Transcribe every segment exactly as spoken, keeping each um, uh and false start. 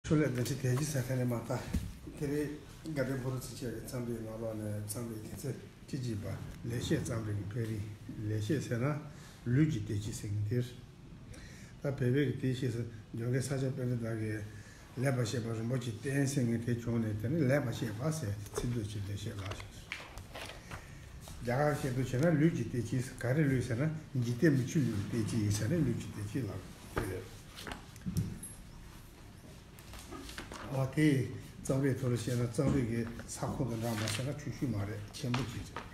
ཆུ་ལས་བདེ་ཆེ་དལ་གྱིས་ཟ་མཁན་ནི་མ་ལྟ། དེ་རིང་དགའ་ལྡན་ཕུན་སུམ་ཚོགས་ཀྱི་རྩོམ་རིག་ནང་ལོགས་ནས་རྩོམ་རིག་དེ་ཚོ་ཅི་བྱེད་པ་ལེགས་བཤད་རྩོམ་རིག་གི་འཕེལ་རིམ། ལེགས་བཤད་ཟེར་ན་ལུས་ཀྱི་བདེ་སྐྱིད་ཟེར་མཁན་དེ་རེད། ད་བོད་པའི་གི་དེའི་ཕྱིས་སུ་འཇམ་མགོན་ས་སྐྱ་པཎྜི་ཏ་གིས་ལེགས་པར་བཤད་པ་རིན་པོ་ཆེའི་སྟེང་ཟེར་མཁན་དེ་བྱུང་ནས། དེ་ནི་ལེགས་པར་བཤད་པ་ཟེར་ཚིག་སྡུད་ཀྱི་ལེགས་བཤད་ལབ་ཞིག་རྒྱ་གར་བཤད་དུ་བྱས་ན་ལུས་ཀྱི་བདེ་སྐྱིད། ག་རེ་ལུས་ཟེར་ན་འཇིག་རྟེན་མི་ཆོས་ལུས་ཀྱི་བདེ་སྐྱིད་ཡིན་ཟེར་ནས་ལུས་ཀྱི་བདེ་སྐྱིད་ལབ་དེ་རེད། ཨ་དེ་རྩོམ་རིག་ཐོག་ལ་བཤད་ན་རྩོམ་རིག་གི་ས་ཁོངས་དང་འདྲ་མ་བཤད་ན་ཆུང་ཤོས་མ་རེད། ཆེན་པོ་ཅིག་རེད།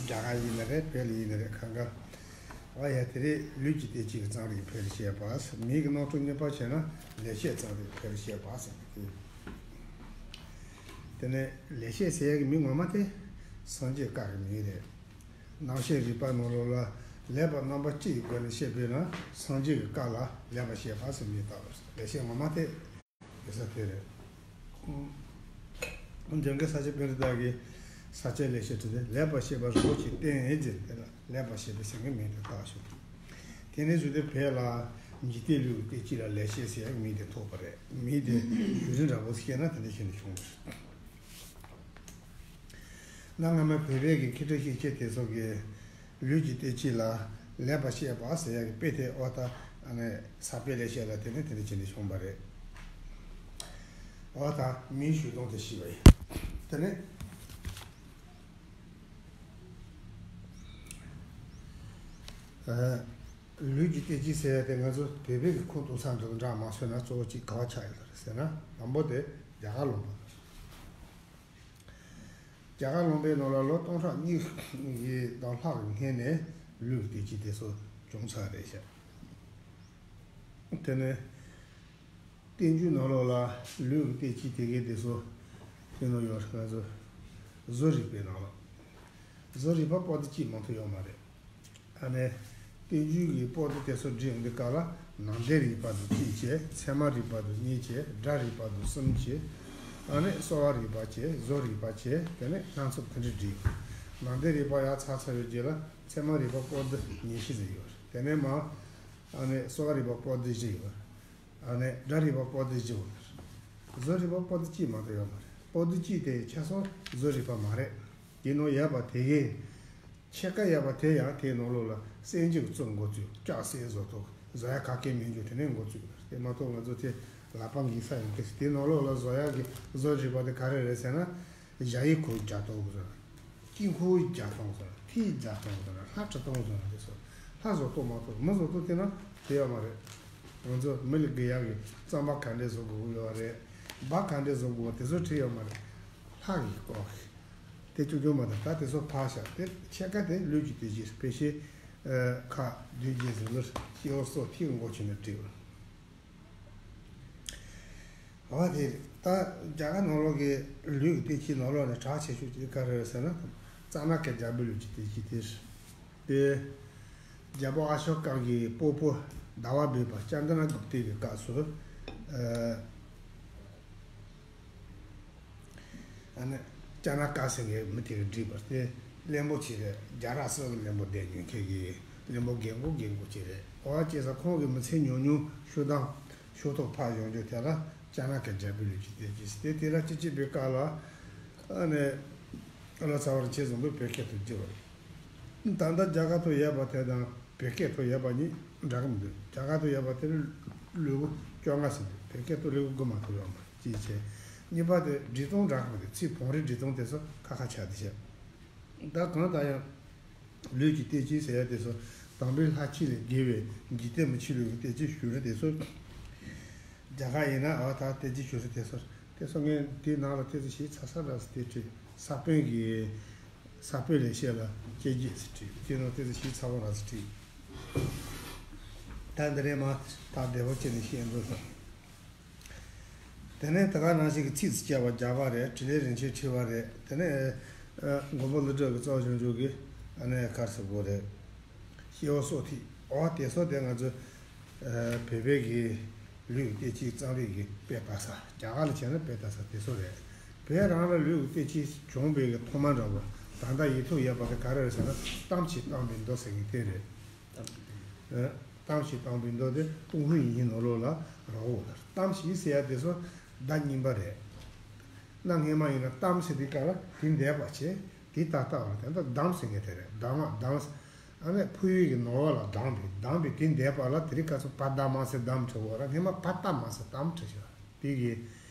རྒྱ་གར་ཡིན་ན་རེད། བོད་ལ་ཡིན་ན་རེད། གང་ག་ཨ་ཡ་དེ་རེད། ལུས་ཀྱི་བདེ་སྐྱིད་ཀྱི་རྩོམ་རིག་འཕེལ་བཤད་པ། མིང་གི་ནང་དུ་གཉིས་པ་བྱས་ན་ལེགས་བཤད་རྩོམ་རིག་འཕེལ་བཤད་པ་ཟེར་གི། དེ་ནས་ལེགས་བཤད་ཟེར་ཡག་གི་མིང་ངོ་མ་དེ་སངས་རྒྱས་བཀའ་གི་མིང་རེད། རྣམ་བཤད་རིག་པ་ནང་ལོགས་ལ་ལེགས་པར་རྣམ་པ་སྤྱི་ཡི་སྒོ་ནས་བཤད་པས་ན་སངས་རྒྱས་ཀྱི་བཀའ་ལ་ལེགས་པར་བཤད་པ་ཟེར་མིང་བཏགས་པ་རེད། ལེགས་བཤད་ངོ་མ་དེ་ཡོད་ས་དེ་རེད། འཇམ་མགོན་ས་སྐྱ་པཎྜི་ཏ་གིས་ས་སྐྱ་ལེགས་བཤད་བྲིས་ཏེ་ལེགས་པར་བཤད་པ་རིན་པོ་ཆེའི་སྟེང་ཟེར་དེ་ལ་ལེགས་པར་བཤད་པའི་སེང་གེ་མིང་དེ་བཏགས་བྱུང་། དེ་ནས་བཟུང་སྟེ་བོད་ལ་འཇིག་རྟེན་ལུས་ཀྱི་བདེ་སྐྱིད་ལ་ལེགས་བཤད་ཟེར་ཡག་མིང་དེ་ཐོགས་པ་རེད། མིང་དེ་བརྒྱུད་རིམ་འདྲ་པོ་བཤད་ན་དེ་འདྲ་བྱས་ནས་བྱུང་བ་རེད། གནའ་སྔ་མོའི་བོད་པའི་གི་མཁས་གྲུབ་ཤེར་ཕྱིན་དེ་ཚོ་གིས་ལུས་ཀྱི་བདེ་སྐྱིད་ལ་ལེགས་པར་བཤད་པ་ཟེར་ཡག་གི་དཔེ་དེ་ཨོ་ད་ཨ་ནི་ས་པཎ་ལེགས་བཤད་ལ་དེ་ནས་དེ་འདྲ་བྱས་ནས་བྱུང་བ་རེད། ཨོ་ད་མིང་ཞུ་སྟངས་དེ་ཤེས་པ་ཡིན། དེ་ནས། ཨ། ལུས་ཀྱི་བདེ་སྐྱིད་ཟེར་ཡ་དེ་ང་ཚོ་བོད་པའི་གི་ཁུངས་གཏུགས་ས་འདྲ་དང་འདྲ་མ་བཟོས་ན་གཙོ་བོ་གཅིག་ག་བ་ཆགས་ཡོད་རེད་ཟེར་ན། དང་པོ་དེ་རྒྱ་གར་ལུང་པ་རེད། རྒྱ་གར་ལུང་པའི་ནང་ལ་ལོ་སྟོང་ཕྲག་གཉིས་དང་ལྷག་གི་སྔོན་ནས་ལུས་ཀྱི་བདེ་སྐྱིད་དེ་ཚོ་བྱུང་ཚར་རེད་ཤག་དེ་ནས། བསྟན་བཅོས་ནང་ལོགས་ལ་ལུས་ཀྱི་བདེ་སྐྱིད་དེ་གའི་དེ་ཚོ་དེ་ནང་ཡོད་རེད། ང་ཚོ་བཟོ་རིག་པའི་ནང་ལ་བཟོ་རིག་པ་པོ་ཏི་གཅིག་མ་གཏོགས་ཡོད་མ་རེད། ཨ་ནི་བསྟན་བཅོས་ཀྱི་པོ་ཏི་དེ་ཚོ་བྲིས་ཡོང་དུས་སྐབས་ལ་ནང་བསྟན་རིག་པ་དང་གཅིག་བྱས། ཚད་མ་རིག་པ་དང་གཉིས་བྱས། སྒྲ་རིག་པ་དང་གསུམ་བྱས། ཨ་ནི་གསོ་བ་རིག་པ་བྱས། བཟོ་རིག་པ་བྱས། དེ་ནས་སྣ་ཚོགས་དེ་འདྲ་བྲིས། ནང་བསྟན་རིག་པ་ཡར་ཚར་ཚར་བའི་རྗེས་ལ་ཚད་མ་རིག་པ་པོ་ཏི་ཉི་ཤུ་ཙམ་ཡོད་རེད། དེ་ནས་མར་ཨ་ནི་གསོ་བ་རིག་པ་པོ་ཏི་བཞི་ཡོད་རེད། ཨ་ནི་སྒྲ་རིག་པ་པོ་ཏི་བཞི་ཡོད་རེད། བཟོ་རིག་པ་པོ་ཏི་གཅིག་མ་གཏོགས་ཡོད་མ་རེད། པོ་ཏི་གཅིག་དེ་ཆ་ཚང་བཟོ་རིག་པ་མ་རེད། དེ་ནང་ཡོད་པ་དེ་གའི་ཕྱེད་ཀ་ཡོད་པ་དེ་ཡང་དེའི་ནང་ལོགས་ལ་གསན་རྒྱུ་གི་གཙོ་འགོ་ཚུགས། ལྕགས་གསེར་བཟོ་ཐུབ། བཟོ་ཡ་ག་གེ་མེད་རྒྱུ་དེ་ནས་འགོ་ཚུགས། དེ་མ་གཏོགས་ང་ཚོ་དེ་ལག་པ་འགེལ་ས་ཡོང་གི། དེའི་ནང་ལོགས་ལ་བཟོ་ཡ་གི་བཟོ་རིག་པ་དེ་ག་རེ་རེད་ཟེར་ན། ཞྭ་ཡི་གུར་རྒྱག་སྟངས་བཟོ་ར། དཀྱིལ་འཁོར་རྒྱག་སྟངས་བཟོ་ར། ཐིག་རྒྱག་སྟངས་བཟོ་ར། ལྷ་བྲི་སྟངས་བཟོ་ར། དེ་ཚོ་ལྷ་བཟོ་སྟངས་མ་གཏོགས་མི་བཟོ་སྟངས་དེ་ན་དེ་ཡོད་མ་རེད། ང་ཚོ་མི་ལ་དགེ་ཡག་གི་རྩམ་པ་ག་འདྲས་བཟོ་དགོས་ཡོད་རེད། སྦྲ་ག་འདྲས་བཟོ་དགོས་དེ་ཚོ་བྲིས་ཡོད་མ་རེད། ལྷ་གི་སྐོར་གི་དེ་ཅུང་ཅུང་མ་གཏོགས། ད་དེ་ཚོ་ཕར་བཞག་དེ་ཕྱེད་ཀ་དེ་ལུས་ཀྱི་བདེ་སྐྱིད་ཕལ་ཆེར་ཁག་བདུན་བརྒྱད་ཟིན་ལོར་སྐྱེ་བོ་སོགས་ཐིག་མགོ་ཆེ་ནས་བྲིས། འོ་དེ་རེད། ད་རྒྱ་གར་ནང་ལོགས་ཀྱི་ལུས་ཀྱི་བདེ་སྐྱིད་ནང་ལོགས་ནས་གྲགས་ཆེ་ཤོས་ཅིག་ག་རེ་རེད་ཟེར་ན། ཙ་ན་ཀ་རྒྱལ་པོའི་ལུས་ཀྱི་བདེ་སྐྱིད་དེ་རེད། དེ་རྒྱལ་པོ་ཨ་ཤོ་ཀ་གི་སྤོ་བོ་ཟླ་བ་བྷེ་པ་ཅན་དྲ་གུབ་ཏའི་གི་སྐབས་སུ། ཨ་ཨ་ནི་ཅ་ན་ཀ་ཟེར་མཁན་མི་དེ་གིས་བྲིས་པ་དེ་བློན་པོ་ཅིག་རེད། རྒྱ་ར་སི་གི་བློན་པོ་བསྡད་མྱོང་མཁན་གྱི་བློན་པོ་རྒན་གོག་རྒན་གོག་ཅིག་རེད། འོ་བྱས་ཙང་ཁོང་གིས་མི་ཚེ་ཉུང་ཉུང་ཤོ་སྟངས་ཤོ་ཐོག་ཕར་ཡོང་རྒྱུ་དེ་ལ་ཅ་ན་ཀ་རྒྱལ་པོའི་ལུས་ཀྱི་བདེ་སྐྱིད་ཟེར། དེ་དེ་ལ་ཅི་བྱེད་པའི་སྐབས་ལ་ཨ་ནི་ལོ་ཙཱ་བ་རིན་ཆེན་བཟང་པོས་བོད་སྐད་དུ་བསྒྱུར་བ་རེད། ད་ལྟ་རྒྱ་གར་དུ་ཡོད་པ་དེ་དང་བོད་སྐད་དུ་ཡོད་པ་གཉིས་འདྲ་གི་མི་འདུག་རྒྱ་གར་དུ་ཡོད་པ་དེར་ཀློག་སྒོ་བཅོ་ལྔ་ཟིན་འདུག་བོད་སྐད་དུ་ཀློག་སྒོ་དགུ་མ་གཏོགས་ཡོད་མ་རེད། གཅིག་བྱས། གཉིས་པ་དེ་འབྲི་སྟངས་འདྲ་གི་མི་འདུག་ཚིག་བོད་རིགས་འབྲི་སྟངས་དེ་ཚོ་ཁ་ཁ་ཆགས་བསྡད་ཤག་ད་གང་ལྟར་ཡང་ལུས་ཀྱི་བདེ་སྐྱིད་ཟེར་ཡ་དེ་ཚོ་དམ་པའི་ལྷ་ཁྱེད་ལས་བརྒལ་བའི་འཇིག་རྟེན་མི་ཕྱེད་ལུས་ཀྱི་བདེ་སྐྱིད་ཞུ་རེད། དེ་ཚོ་རྒྱ་གར་ཡིན་ན་འོ་ད་བདེ་སྐྱིད་ཞུ་རེད། དེ་ཚོ་དེ་ཚོ་ངས་དེའི་ནང་ལ་དེ་ཚོ་ཞིག་ཚ་ས་ར་སི་དེ་བྲིས། ས་པཎ་གྱི་ས་པཎ་ལེགས་བཤད་ལ་དཔྱད་བརྗོད་ཟེར་བྲིས། དེ་ནང་དེ་ཚོ་ཞིག་ཚ་བ་ར་སི་བྲིས། ད་འདི་རེད་མ་ད་བདེ་བོ་བྱས་ནས་བཤད་འདུག་ཟེར། དེ་ནས་ད་ག་ནང་བཞིན་གྱི་ཚིགས་སུ་བཅད་པ་རྒྱག་པ་རེད། དྲིན་ལན་རིན་ཆེན་ཁྲི་བ་རེད། དེ་ནས་ཨ་མགོན་པོ་ཀླུ་སྒྲུབ་ཀྱི་རྩ་བ་ཆུང་ཆུང་གི་ཨ་ནི་གར་སོགས་པོ་རེད། སྐྱེ་བོ་སོགས་ཐིག་འོ་དེ་སོགས་དེ་ང་ཚོ་ཨ་བོད་པའི་གི་ལུས་ཀྱི་བདེ་སྐྱིད་རྩོམ་རིག་གི་དཔེ་ལྟ་ས། རྒྱ་གར་ལ་བྱས་ན་དཔེ་ལྟ་ས་དེ་སོགས་རེད། བོད་རང་ལ་ལུས་ཀྱི་བདེ་སྐྱིད་བྱུང་བའི་གི་ཐོག་མ་འདྲ་བོ་ད་ལྟ་ཡིག་ཐོག་ཡོད་པ་དེ་ག་རེ་རེད་ཟེར་ན། གཏམ་གྱིས་བཏང་བའི་མདོ་ཟེར་མཁན་དེ་རེད། ཨ། གཏམ་ཞིག་བཏང་བའི་མདོ་དེ་ཏུན་ཧོང་ཡིག་རྙིང་ནང་ལོགས་ལ་རག་ཡོད་རེད། གཏམ་ཞིག་ཟེར་ཡ་དེ་ཚོ་བརྡ་རྙིང་པ་རེད། གནའ་སྔས་མ་ཡིན་ན་གཏམ་ཟེར་དུས་སྐབས་ལ་དེ་འདས་པ་བྱས། དེ་ཏག་ཏག་ལ་དེ་འདྲ་གདམས་ཟེར་མཁན་དེ་རེད། གདམས་ང་གདམས། ཨ་ནི་ཕུ་ཡུལ་གྱི་ནོར་བ་ལ་གདམས་པའི། གདམས་པའི་དེ་འདས་པ་ལ་དེ་རིང་ཁ་སང་བ་ད་མ་ཟེར་གདམས་བྲིས་ཡོད་རེད། སྔས་མ་བ་ད་མ་ཟེར་གཏམ་བྲིས་ཤག་དེ་གི་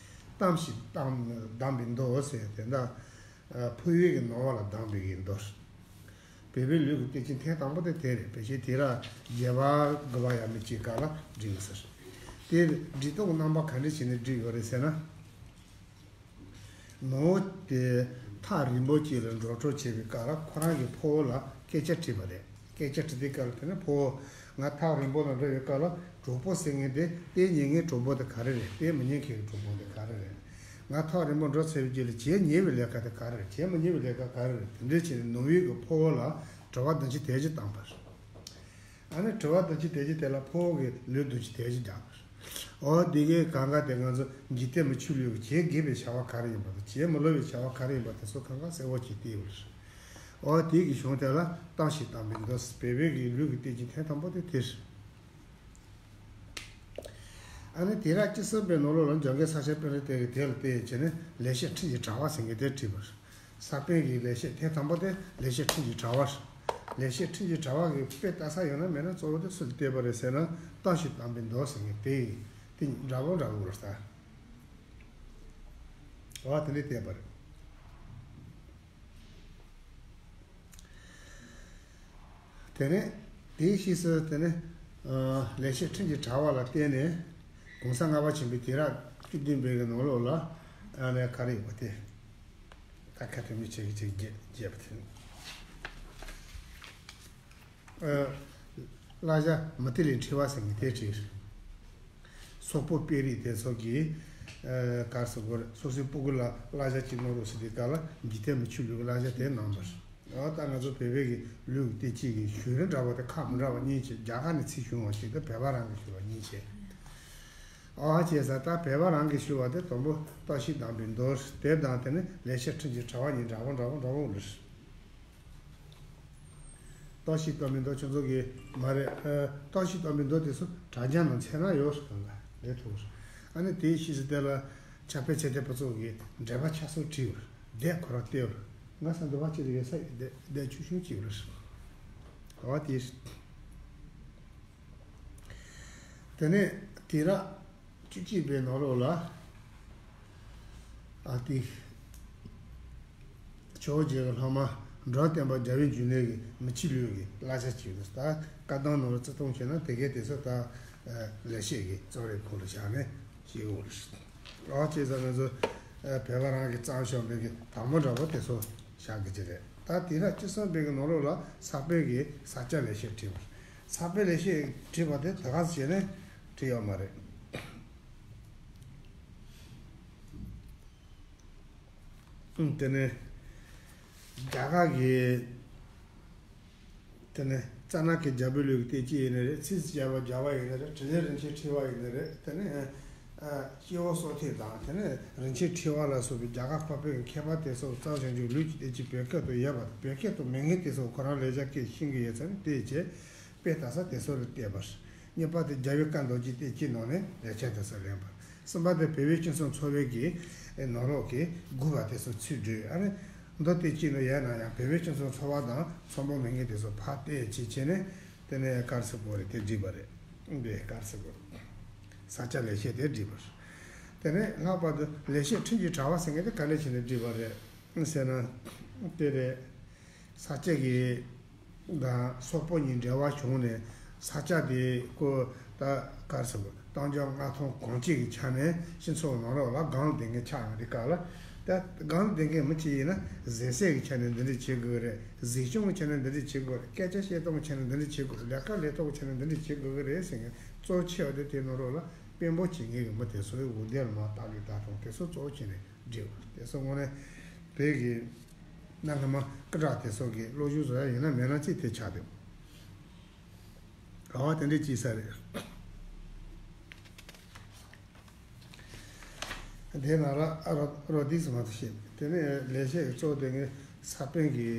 གཏམ་ཞིག་བཏང་གདམས་པའི་མདོ་ཟེར་དེ་འདྲ། ཕུ་ཡུལ་གྱི་ནོར་བ་ལ་གདམས་པའི་གི་མདོ། བོད་པའི་ལུགས་ཀྱི་གཏེར་ཆོས་ཐེངས་དང་པོ་དེ་དེ་རེད། ཕལ་ཆེར་དེ་ར་རྒྱལ་བ་དགུ་པ་ཡབ་མེས་ཀྱི་སྐབས་ལ་བྲིས་ཡོད་ཟེར། དེ་འབྲི་སྟངས་རྣམ་པ་ག་འདྲ་བྱས་ནས་བྲིས་ཡོད་རེད་ཟེར་ན། ནོར་བུ་དེ་ཐག་རིང་པོ་ཅིག་ལ་འགྲོ་སྤྲོ་བྱེད་པའི་སྐབས་ལ་ཁོ་རང་གི་ཕུ་བོ་ལ་སྐད་ཆ་དྲིས་པ་རེད། སྐད་ཆ་དྲིས་དུས་སྐབས་ལ་དེ་ནས་ཕུ་བོ་ང་ཐག་རིང་པོ་ལ་འགྲོ་བའི་སྐབས་ལ་གྲོགས་པོ་ཟེར་མཁན་དེ་བལྟས་ཉན་མཁན་གྲོགས་པོ་དེ་ག་རེ་རེད། བལྟས་མི་ཉན་མཁན་གྱི་གྲོགས་པོ་དེ་ག་རེ་རེད། ང་ཐག་རིང་པོ་འགྲོ་ཚར་བའི་རྗེས་ལ་བྱེད་ཉེ་བའི་ལས་ཀ་དེ་ག་རེ་རེད། བྱེད་མི་ཉེ་བའི་ལས་ཀ་ག་རེ་རེད། དེ་འདྲ་བྱས་ནས་ནོར་བུ་གི་ཕུ་བོ་ལ་དྲི་བ་བདུན་ཅུ་དོན་གཅིག་བཏང་པ་རེད། ཨ་ནི་དྲི་བ་བདུན་ཅུ་དོན་གཅིག་དེ་ལ་ཕུ་བོ་གིས་ལན་བདུན་ཅུ་དོན་གཅིག་རྒྱག་པ་རེད། འོ་དེ་གའི་གང་ག་དེ་ང་ཚོ་འཇིག་རྟེན་མི་ཆོས་ལུགས་ཀྱི་བྱེད་དགོས་པའི་བྱ་བ་ག་རེ་ཡིན་པ་དང་བྱེད་མི་ལོ་བའི་བྱ་བ་ག་རེ་ཡིན་པ་དེ་ཚོ་གང་ག་གསལ་བོ་བྱས་བསྡད་ཡོད་རེད། འོ་དེ་གི་གཞུང་དེ་ལ་གཏམ་ཞིག་བཏང་བའི་མདོ། བོད་པའི་གི་ལུགས་ཀྱི་གཏེར་ཆོས་ཐེངས་དང་པོ་དེ་དེ་རེད། ཨ་ནི་དེ་ར་བཅུ་གསུམ་པའི་ནང་ལོགས་ལ་འཇམ་མགོན་ས་སྐྱ་པཎྜི་ཏ་གིས་དེ་ལ་བལྟས་བྱས་ནས་ལེགས་བཤད་འཕྲིན་གྱི་དྲ་བ་ཟེར་མཁན་དེ་བྲིས་པ་རེད། ས་པཎ་གྱི་ལེགས་བཤད་ཐེངས་དང་པོ་དེ་ལེགས་བཤད་འཕྲིན་གྱི་དྲ་བ་རེད། ལེགས་བཤད་འཕྲིན་གྱི་དྲ་བ་གི་དཔེ་ལྟ་ས་ཡོད་ན་མེད་ན་གཙོ་བོ་དེ་སུ་ལ་བལྟས་པ་རེད་ཟེར་ན། གཏམ་ཞིག་བཏང་བའི་མདོ་ཟེར་མཁན་དེ། དེ་འདྲ་པོ་འདྲ་པོ་རེད་ད། འོ་དེ་འདྲས་བལྟས་པ་རེད། དེ་ནས་དེའི་ཕྱིས་སུ་དེ་ནས་ལེགས་བཤད་འཕྲིན་གྱི་དྲ་བ་ལ་བརྟེན་ནས་གོང་ས་ལྔ་པ་ཆེན་པོའི་དུས་རབས་བཅུ་བདུན་པའི་གི་ནང་ལོགས་ལ་ཨ་ནི་ག་རེ་ཡོད་པ་དེ། ད་ཁ་ཐུན་མི་ཆེ་གི་ཅིག་རྒྱས་རྒྱས་པ་དེ། ཨ། བསླབ་བྱ་མུ་ཏིག་ལས་འཁྲི་བ་ཟེར་མཁན་དེ་བྲིས། སོག་པོ་དཔོན་རིགས་དེ་ཚོ་གིས་ཨ་ག་རེ་ཟེར་དགོས་རེད། སོ་སོའི་སྤུ་གུ་ལ་བསླབ་བྱ་གཅིག་གནང་རོགས་ཟེར་དུས་སྐབས་ལ་འཇིག་རྟེན་མི་ཆོས་ལུགས་ཀྱི་བསླབ་བྱ་དེ་གནང་བ་རེད། འོ་ད་ང་ཚོ་བོད་པའི་གི་ལུགས་ཀྱི་གཏེར་ཆོས་ཀྱི་ཞུ་རིམ་འདྲ་བོ་དེ་ཁག་མི་འདྲ་བ་གཉིས་བྱས། རྒྱ་གར་ནས་ཚུར་བྱུང་བ་ཞིག་དང་བོད་པ་རང་གིས་ཞུ་བ་གཉིས་བྱས། འོ་བྱས་ཙང་ད་བོད་པ་རང་གིས་ཞུ་བ་དེ་དང་པོ་གཏམ་ཞིག་བཏང་བའི་མདོ། དེ་དང་དེ་ནས་ལེགས་བཤད་འཕྲིན་གྱི་དྲ་བ་གཉིས་འདྲ་བོ་འདྲ་བོ་འདྲ་བོ་རེད། གཏམ་ཞིག་བཏང་བའི་མདོ་ཁྱོད་ཚོ་གིས་མ་རེད། ཨ། གཏམ་ཞིག་བཏང་བའི་མདོ་དེ་ཚོ་དྲ་རྒྱ་ནང་ཚད་ན་ཡོད་རེད། གང་ག་ལས་ཐུབ་རེད། ཨ་ནི་དེའི་ཕྱིས་སུ་དེ་ལ་ཕྱག་དཔེ་ཚེ་བརྟན་ཕུན་ཚོགས་ཀྱིས་འགྲེལ་པ་ཆ་ཚང་བྲིས་ཡོད་རེད། དེབ་ཁོ་རང་བལྟས་ཡོད་རེད། ང་ས་འདི་བ་ཅི་རེད་ཡོད་ས་ཡོད་དེ་དེ་ཆུང་ཆུང་གཅིག་རེད། འོ་དེ། དེ་ནས་དུས་རབས་བཅུ་གཅིག་པའི་ནང་ལོགས་ལ། ཨ་ཏི། ཇོ་བོ་རྗེ་གི་སློབ་མ་འབྲོམ་སྟོན་པ་རྒྱལ་བའི་འབྱུང་གནས་ཀྱི་མི་ཆོས་ལུགས་ཀྱི་བསླབ་བྱ་ཅིག་རེད། ད་བཀའ་གདམས་ནང་ལ་བརྩི་མཐོང་བྱས་ན་དེ་གའི་དེ་ཚོ་ད་ལེགས་བཤད་ཀྱི་རྩོམ་རིག་ཁོངས་ལ་བཞག་ནས་བྱེད་དགོས་རེད། འོ་བྱས་ཙང་ང་ཚོ་བོད་པ་རང་གིས་བརྩམས་བཞག་པའི་གི་དང་པོ་འདྲ་པོ་དེ་ཚོ་བཞག་གི་ཅི་རེད། ད་དུས་རབས་བཅུ་གསུམ་པའི་གི་ནང་ལོགས་ལ་ས་པཎ་གྱིས་ས་སྐྱ་ལེགས་བཤད་བྲིས་པ་རེད། ས་པཎ་ལེགས་བཤད་བྲིས་པ་དེ་ད་ག་ཟེ་བྱས་ནས་བྲིས་ཡོད་མ་རེད། དེ་ནས་རྒྱ་གར་གྱི། དེ་ནས་རྩ་ནག་གི་རྒྱལ་པོའི་ལུགས་ཀྱི་གཏེར་ཆོས་ཡིན་ནི་རེད། ཚིགས་སུ་བཅད་པ་རྒྱལ་བ་ཡིན་ནི་རེད། དྲིན་ལན་རིན་ཆེན་ཕྲེང་བ་ཡིན་ནི་རེད། དེ་ནས་ཨ་སྐྱེ་བོ་སྲོག་ཐོག་དང་དེ་ནས་རིན་ཆེན་ཕྲེང་བ་ལ་སོགས་པའི་རྒྱ་གར་འཕགས་པའི་མཁས་པ་དེ་ཚོ་རྩ་ཞིང་ཆུ་ལུགས་ཀྱི་གཏེར་ཆོས་བོད་སྐད་དུ་ཡོད་པ་དང་བོད་སྐད་དུ་མེད་མཁན་དེ་ཚོ་ཁོ་རང་ལེགས་སྦྱར་སྐད་ཤེས་ཀྱི་ཡོད་ཚད་ནས་བལྟས་བྱས་དཔེ་ལྟ་ས་དེ་ཚོ་ལ་བལྟས་པ། གཉིས་པ་དེ་རྒྱལ་བའི་བཀའ་མདོ་རྒྱུད་གཏེར་ཆོས་ནང་ནས་ལེགས་བཤད་དེ་ཚོ་ལེན་པ། གསུམ་པ་དེ་བོད་པའི་སྤྱི་ཚོགས་འཚོ་བའི་གི་ནང་ལོགས་ཀྱི་དགོས་པ་དེ་ཚོ་ཚུར་བསྒྲུབས། ཨ་ནི་མདོ་གཏེར་ཆོས་ནང་ཡོད་ན་ཡང་བོད་པའི་སྤྱི་ཚོགས་འཚོ་བ་དང་འཚམ་པོ་མེད་མཁན་དེ་ཚོ་ཕར་བལྟས་བྱས་བྱས་ནས་དེ་ནས་ག་རེ་ཟེར་དགོས་རེད། དེ་བསྒྲིགས་པ་རེད། འདི་ག་རེ་ཟེར་དགོས་རེད། ས་སྐྱ་ལེགས་བཤད་དེ་བསྒྲིགས་པ་རེད། དེ་ནས་ལྷག་པར་དུ་ལེགས་བཤད་འཕྲིན་གྱི་དྲ་བ་ཟེར་མཁན་དེ་ག་འདྲ་བྱས་ནས་བསྒྲིགས་པ་རེད་ཟེར་ན། དེ་རེད། ས་སྐྱ་གི་དང་སོག་པོ་གཉིས་འབྲེལ་བ་བྱུང་ནས་ས་སྐྱ་དེ་ཀོ་ད་ག་རེ་ཟེར་དགོས། གཏམ་རྒྱུད་སྔགས་མཐོང་གང་ཅི་གི་ཆ་ནས་སྤྱི་ཚོགས་ནང་ལོགས་ལ་སྒང་ལ་བསྡད་མཁན་ཆགས་ཡོང་དུས་སྐབས་ལ། ད་སྒང་ལ་བསྡད་མཁན་མི་གཅིག་ཡིན་ན་གཟན་ཟས་ཀྱི་ཆ་ནས་འདི་འདྲ་བྱེད་དགོས་རེད། གཟིགས་སྐྱོང་གི་ཆ་ནས་འདི་འདྲ་བྱེད་དགོས་རེད། སྐད་ཆ་བཤད་སྟངས་ཀྱི་ཆ་ནས་འདི་འདྲ་བྱེད་དགོས་རེད། ལས་ཀ་ལས་སྟངས་ཀྱི་ཆ་ནས་འདི་འདྲ་བྱེད་དགོས་ཀྱི་རེད་ཟེར་མཁན་གཙོ་ཆེ་བ་དེ་དེ་ནང་ལོགས་ལ་དཔོན་པོ་བྱེད་མཁན་གྱི་མི་དེ་ཚོའི་འོད་སྡེར་མ་བཏགས་ཀྱི་ད་དང་དེ་ཚོ་གཙོ་བོ་བྱས་ནས་བསྒྲིགས་པ་རེད། དེ་ཚོ་དངོས་གནས་བོད་ཀྱི་གནའ་སྔ་མོ་སྐུ་དྲག་དེ་ཚོ་གི་བློ་སྦྱོང་བཟོ་ཡ་ཡིན་ན་མེད་ན་ཅིག་དེ་ཆགས་འདུག་ག་བ་དེ་འདྲས་ཅིག་ས་རེད། དེ་ནང་ལ་ཨ་རོ་རོ་ཏིག་སུ་མ་གཏོགས་བཤད། དེ་ནས་ལེགས་བཤད་ཀྱི་གཙོ་བོ་དེ་ངས་ས་པཎ་གྱི་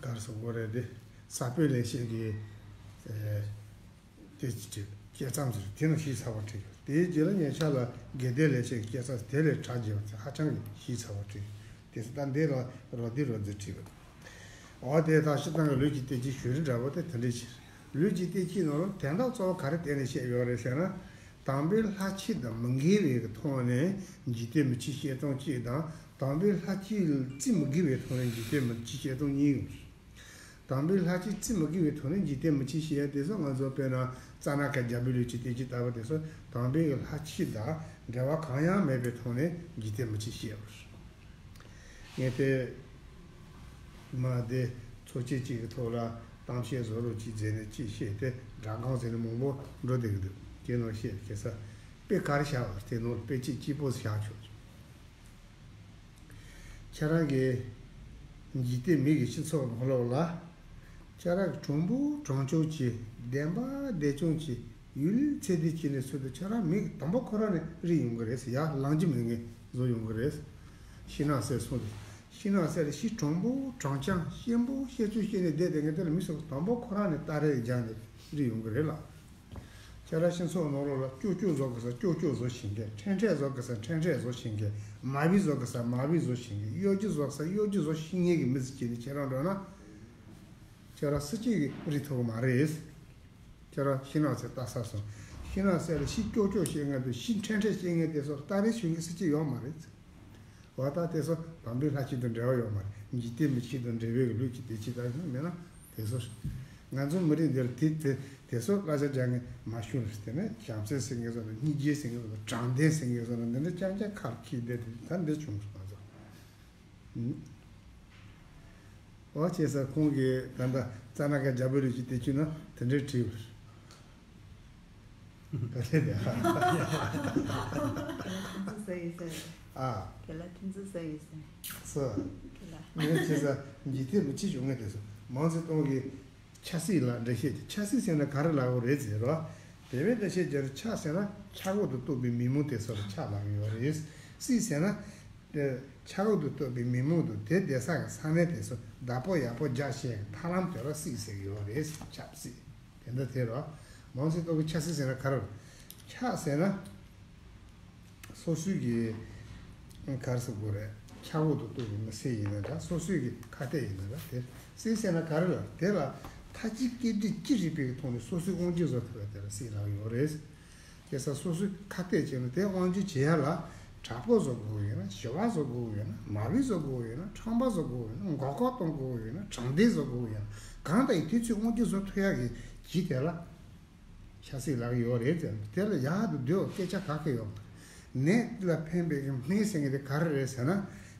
ག་རེ་ཟེར་དགོས་རེད་དེ། ས་པཎ་ལེགས་བཤད་ཀྱི་ཨེ་ དེ་ཅི་བྲིས་དཔྱད་རྩོམ་ཟེར་དེ་ནི་ཞིབ་ཚགས་པོ་བྲིས་ཡོད། དེའི་རྗེས་ལ་ཉེ་ཆར་ལ་དགེ་ལྡན་ལེགས་བཤད་ཀྱི་དཔྱད་རྩོམ་དེ་ལས་གྲགས་ཆེ་བ་དེ་ཧ་ཅང་གི་ཞིབ་ཚགས་པོ་བྲིས་ཡོད། དེ་ད་འདི་ལ་རོ་དེ་རོ་འཛི་བྲིས་ཡོད། འོ་དེ་དག་སྤྱིར་བཏང་གི་ལུས་ཀྱི་བསྟན་བཅོས་བྱུང་རིམ་འདྲ་པོ་དེ་དེ་འདྲ་ཞིག་རེད། ལུས་ཀྱི་བསྟན་བཅོས་ནང་ལ་དོན་དག་གཙོ་བོ་ག་རེ་བསྟན་ནས་བཤད་ཡོད་རེད་ཟེར་ན། དམ་པའི་ལྷ་ཆོས་དང་མི་འགལ་བའི་གི་ཐོག་ནས་འཇིག་རྟེན་མི་ཆོས་བཤད་སྟངས་གཅིག་དང་། དམ་པའི་ལྷ་ཆོས་ལ་རྩིས་མི་དགོས་པའི་ཐོག་ནས་འཇིག་རྟེན་མི་ཆོས་བཤད་སྟངས་གཉིས་ཡོད། དམ་པའི་ལྷ་ཆོས་རྩིས་མི་དགོས་པའི་ཐོག་ནས་འཇིག་རྟེན་མི་ཆོས་བཤད་ཡ་དེ་ཚོ་ང་ཚོ་དཔེར་ན་རྩ་ན་ཁ་རྒྱ་བོད་ལུགས་ཀྱི་བསྟན་བཅོས་ལྟ་བུ་དེ་ཚོ་དམ་པའི་ལྷ་ཆོས་དང་འབྲེལ་བ་གང་ཡང་མེད་པའི་ཐོག་ནས་འཇིག་རྟེན་མི་ཆོས་བཤད་པ་རེད། ངས་དེ་མ་དེ་ཚོགས་ཆེན་གཅིག་གི་ཐོག་ལ་གཏམ་བཤད་བཟོ་རོགས་གཅིག་མཛད་ནས་གཅིག་བཤད་དེ་སྒྲ་སྒང་ཟེར་ནས་མང་པོ་འགྲོ་བསྡད་ཀྱི་འདུག་དེ་ནང་བཤད་ཁ་སང་དཔེ་ག་རེ་བཞག་པ་དེ་ནང་དཔེ་གཅིག་གཅིག་པོ་བཞག་ཆོག་ཁྱེད་རང་གི་འཇིག་རྟེན་མི་གི་སྤྱི་ཚོགས་ནང་ལོགས་ལ། ཁྱེད་རང་གི་གྲུང་པོ་གྲུང་ཆུང་གྱིས་བདེན་པ་བདེན་སྐྱོང་གྱིས་ཡུལ་ཚེ་འདི་ཕྱི་ནས་ཚུལ་དུ་ཁྱེད་རང་མི་གི་དང་པོ་ཁོ་རང་ནས་རིག་ཡོང་གི་རེད་ཟེར། ཡར་ལངས་རྒྱུ་མེད་མཁན་བཟོ་ཡོང་གི་རེད། ཤིང་ནགས་གསེར་གསུངས་ཏེ། ཤིང་ནགས་གསེར་ལ་ཤི་གྲུང་པོ་གྲུང་རྐྱང་ཤེད་པོ་ཤེད་ཚུལ་ཤེས་ནས་བསྡད་བསྡད་མཁན་དེ་ལ་མི་སུ་དང་པོ་ཁོ་རང་ནས་སྟ་རེ་རྒྱག་ནས་རིག་ཡོང་གི་རེད་ལ། ཁྱེད་རང་སྤྱི་ཚོགས་ནང་ལོགས་ལ་ཀྱོག་ཀྱོག་བཟོ་དགོས་ས་ཀྱོག་ཀྱོག་བཟོ་ཤེས་མཁན། ཁྲེལ་ཁྲེལ་བཟོ་དགོས་ས་ཁྲེལ་ཁྲེལ་བཟོ་ཤེས་མཁན། མ་བི་བཟོ་དགོས་ས་མ་བི་བཟོ་ཤེས་མཁན། གཡོ་སྒྱུ་བཟོ་དགོས་ས་གཡོ་སྒྱུ་བཟོ་ཤེས་མཁན་གྱི་མི་ཚོ་བྱས་ནས་ཁྱེད་རང་འགྲོ་ན། ཁྱེད་རང་སུ་གཅིག་གིས་རིག་ཐུབ་ཀྱི་མ་རེད། ཁྱེད་རང་ཤིང་ནགས་གསེར་ལྟ་ས་སོང་། ཤིང་ནགས་གསེར་ལ་ཤི་ཀྱོག་ཀྱོག་བཤད་མཁན་དང་ཤི་ཁྲེལ་ཁྲེལ་བཤད་མཁན་དེ་ཚོ་སྟ་རེ་ཞུ་མཁན་སུ་གཅིག་ཡོད་མ་རེད། འོ་ད་དེ་ཚོ་དམ་པའི་ལྷ་ཆོས་དང་འབྲེལ་བ་ཡོད་མ་རེད། འཇིག་རྟེན་མི་ཆོས་དང་འབྲེལ་བའི་ལུགས་ཀྱི་བསྟན་བཅོས་དག་ཡང་མེད་ན་དེ་ཚོ་རེད། ང་ཚོ་མི་རིགས་འདིར་དེ་དེ་དེ་ཚོ་གླ་ཆ་རྒྱག་མཁན་མ་ཤོར་རེད། དེ་ནས་བྱམས་བརྩེ་ཟེར་མཁན་ཚོ་དང་སྙིང་རྗེ་ཟེར་མཁན་ཚོ་དང་དྲང་བདེན་ཟེར་མཁན་ཚོ་དང་འདི་འདྲ་རྐྱང་རྐྱང་ཁ་ལ་འཁྱེར་བསྡད་དེ་ད་འདི་བྱུང་སོང་ང་ཚོ། ཨུམ། འོ་བྱས་ཙང་ཁོང་གིས་ད་ལྟ་རྩ་ན་ཁ་རྒྱ་བོད་ལུགས་ཀྱི་བསྟན་བཅོས་ན་དེ་འདྲའི་བྲིས་པ་རེད། ག་རེ་རེད། ཨ། ཁྱེད་ལ་ཐུན་ཚོད་ཟ་ཡོད་ཟེར། སོ། ཁྱེད་ལ། ངས་བྱས་ཙང་འཇིག་རྟེན་མི་ཆོས་བྱུང་ངེས་དེ་སོ། མང་ཚེ་སྟོང་གིས་ཆབ་སྲིད་ལ་འགྲེལ་བཤད་ཀྱི། ཆབ་སྲིད་ཟེར་ན་ག་རེ་ལབ་དགོས་རེད་ཟེར་རོ། དེ་བས་འགྲེལ་བཤད་རྒྱག་ཆབ་ཟེར་ན་ཆབ་འོག་ཏུ་གཏོགས་པའི་མི་མང་དེ་ཚོ་ལ་ཆབ་ལབ་ཀྱི་ཡོད་རེད། སྲིད་ཟེར་ན། དེ་ཆབ་འོག་ཏུ་གཏོགས་པའི་མི་མང་དང་དེ་བསྡད་ས་གི་ས་གནས་དེ་ཚོ་བདག་པོ་ཡག་པོ་རྒྱག་བྱེད་ཀྱི་ཐབས་ལམ་དེ་ལ་སྲིད་ཟེར་གྱི་ཡོད་རེད། ཆབ་སྲིད་དེ་འདྲ་དེ་རོ། མང་ཚེ་སྟོང་གིས་ཆབ་སྲིད་ཟེར་ན་ག་རེ་རེད། ཆབ་ཟེར་ན། སོ་སོའི་གི་ག་རེ་ཟེར་དགོས་རེད། ཆབ་འོག་ཏུ་གཏོགས་པའི་མི་སེར་ཡིན་ན་འདྲ། སོ་སོའི་གི་ཁ་གཏད་ཡིན་ན་འདྲ། དེ་སྲིད་ཟེར་ན་ག་རེ་རེད། དེ་ལ་མཐའ་གཅིག་སྐད་འབྲེལ་ཅི་རིགས་པའི་གི་ཐོག་ནས་སོ་སོའི་དབང་སྒྱུར་བཟོ་ཐུབ་པ་དེ་ལ་སྲིད་ལབ་ཡོད་རེད། དེ་ས་སོ་སོའི་ཁ་གཏད་བྱས་ན་དེ་དབང་སྒྱུར་བྱེད་ཡ་ལ་དྲག་པོ་བཟོ་དགོས་ཡོད་ན། ཞི་བ་བཟོ་དགོས་ཡོད་ན། མ་བུ་བཟོ་དགོས་ཡོད་ན། ཁྲམ་པ་བཟོ་དགོས་ཡོད་ན། མགོ་སྐོར་གཏོང་དགོས་ཡོད་ན། དྲང་བདེན་བཟོ་དགོས་ཡོད་ན། གང་ལྟར་ཡིན་དུས་ཚོད་དབང་སྒྱུར་བཟོ་ཐུབ་ཡ་གི་གྱི་དེ་ལ་ཆབ་སྲིད་ལབ་ཀྱི་ཡོད་རེད་ཟེར། དེ་ལ་ཡག་ཏུ་སྡོད་སྐད་ཆ་ག་གེ་ཡོད་མ་རེད། ནད་ལ་ཕན་པའི་སྨན་ཟེར་མཁན་དེ་ག་རེ་རེད་ཟེར་ན།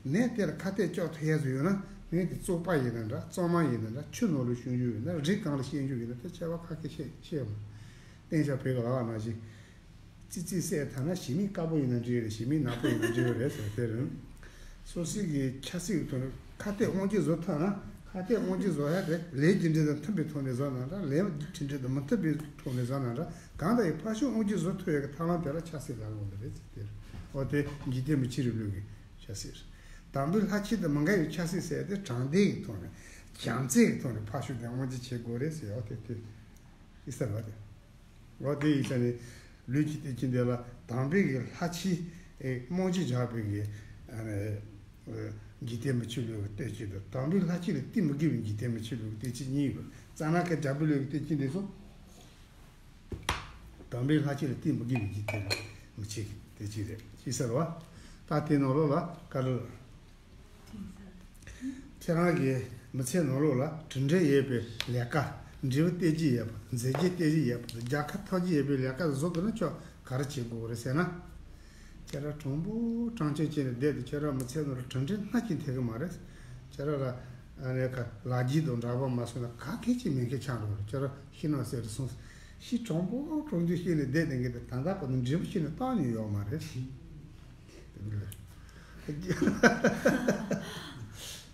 ནད་དེ་ལ་ཁ་གཏད་གཅོག་ཐུབ་ཡ་ཟིག་ཡོད་ན་སྨན་དེ་བཙོག་པ་ཡིན་ན་འདྲ། བཙོག་མ་ཡིན་ན་འདྲ། ཆུ་ནང་ལ་ཤོང་རྒྱུ་ཡིན་ན། རི་སྒང་ལ་ཤོང་རྒྱུ་ཡིན་ན། དེ་ཁྱད་པར་ག་གེ་ཤེས་ཤེས་མ་རེད། བསྟན་བྱ་བོད་ཀྱི་ལ་བ་ནང་བཞིན། ཙི་ཙི་བསད་ཐལ་ན་ཞི་མི་དཀར་པོ་ཡིན་ན་འགྲིག་རེད། ཞི་མི་ནག་པོ་ཡིན་ན་འགྲིག་རེད་ཟེར་དེ་རེད། སོ་སོའི་གི་ཆབ་སྲིད་ཀྱི་ཐོག་ནས་ཁ་གཏད་དབང་སྒྱུར་བཟོ་ཐུབ་ན། ཁ་གཏད་དབང་སྒྱུར་བཟོ་ཡ་དེ་ལས་རྒྱུ་འབྲས་དང་མཐུན་པའི་ཐོག་ནས་བཟོ་ན་འདྲ། ལས་རྒྱུ་འབྲས་དང་མི་མཐུན་པའི་ཐོག་ནས་བཟོ་ན་འདྲ། གང་ལྟར་ཡང་ཕར་ཕྱོགས་དབང་སྒྱུར་བཟོ་ཐུབ་ཡ་གི་ཐབས་ལམ་དེ་ལ་ཆབ་སྲིད་ལབ་ཡོང་གི་རེད་ཟེར་དེ་རེད། འོ་དེ་འཇིག་རྟེན་མི་ཆོས་རིང་ལུགས་ཀྱི་ཆབ་སྲིད་རེད། དམ་པའི་ལྷ་ཆོས་དང་མི་འགལ་བའི་ཆབ་སྲིད་ཟེར་ཡ་དེ་དྲང་བདེན་གྱི་ཐོག་ནས་བྱམས་བརྩེ་གི་ཐོག་ནས་ཕར་ཕྱོགས་དེ་དབང་སྒྱུར་བྱེད་དགོས་རེད་ཟེར། འོ་དེ་དེ་ཤེས་གསལ་བ་དེ། འོ་དེ་ཡིན་ཙང་ནི་ལུས་ཀྱི་བསྟན་བཅོས་འདི་ལ་དམ་པའི་གི་ལྷ་ཆོས་ཨེ་རྨང་གཞི་བཞག་པའི་གི་ཨ་ནི་ཨེ་འཇིག་རྟེན་མི་ཆོས་ལུགས་ཀྱི་བསྟན་བཅོས་དང་། དམ་པའི་ལྷ་ཆོས་ལ་རྩིས་མི་དགོས་པའི་འཇིག་རྟེན་མི་ཆོས་ལུགས་ཀྱི་བསྟན་བཅོས་གཉིས་ཡོད། རྩ་ན་ཁ་རྒྱ་བོད་ལུགས་ཀྱི་བསྟན་བཅོས་འདི་ཚོ། དམ་པའི་ལྷ་ཆོས་ལ་རྩིས་མི་དགོས་པའི་འཇིག་རྟེན་མི་ཆོས་ཀྱི་བསྟན་བཅོས་རེད། ཤེས་གསལ་བ། ད་དེ་ནང་ལོགས་ལ་ག་རེ། ཁྱེད་རང་གི་མི་ཚེ་ནང་ལོགས་ལ་གྲུབ་འབྲས་ཡོད་པའི་ལས་ཀ། འབྲས་བུ་སྟེར་རྒྱུ་ཡོད་པ། མཛད་རྗེས་སྟེར་རྒྱུ་ཡོད་པ། རྒྱལ་ཁ་ཐོབ་རྒྱུ་ཡོད་པའི་ལས་ཀ་བཟོ་དགོས་ན་ཁྱོད་ག་རེ་བྱེད་དགོས་རེད་ཟེར་ན། ཁྱེད་རང་གྲུང་པོ་གྲུང་ཆུང་བྱས་ནས་བསྡད་དེ་ཁྱེད་རང་མི་ཚེ་ནང་ལ་གྲུབ་འབྲས་སྣ་གཅིག་ཐེབས་ཀྱི་མ་རེད། ཁྱེད་རང་ལ་ཨ་ནི་ཁ་ལག་རྗེས་དང་འདྲ་པོ་མ་སོང་ན་ག་གེ་ཅིག་མེད་མཁན་ཆགས་འགྲོ་རེད། ཁྱེད་རང་ཤི་ན་ཟེར་དུ་སོང་། ཤི་གྲུང་པོ་གྲུང་ཆུང་བྱས་ནས་བསྡད་དེ་འགྲིག་གི་འདུག་ད་ལྟ་བར་དུ་འབྲས་བུ་ཤི་ནས་བཏང་མྱོང་ཡོད་མ་རེད།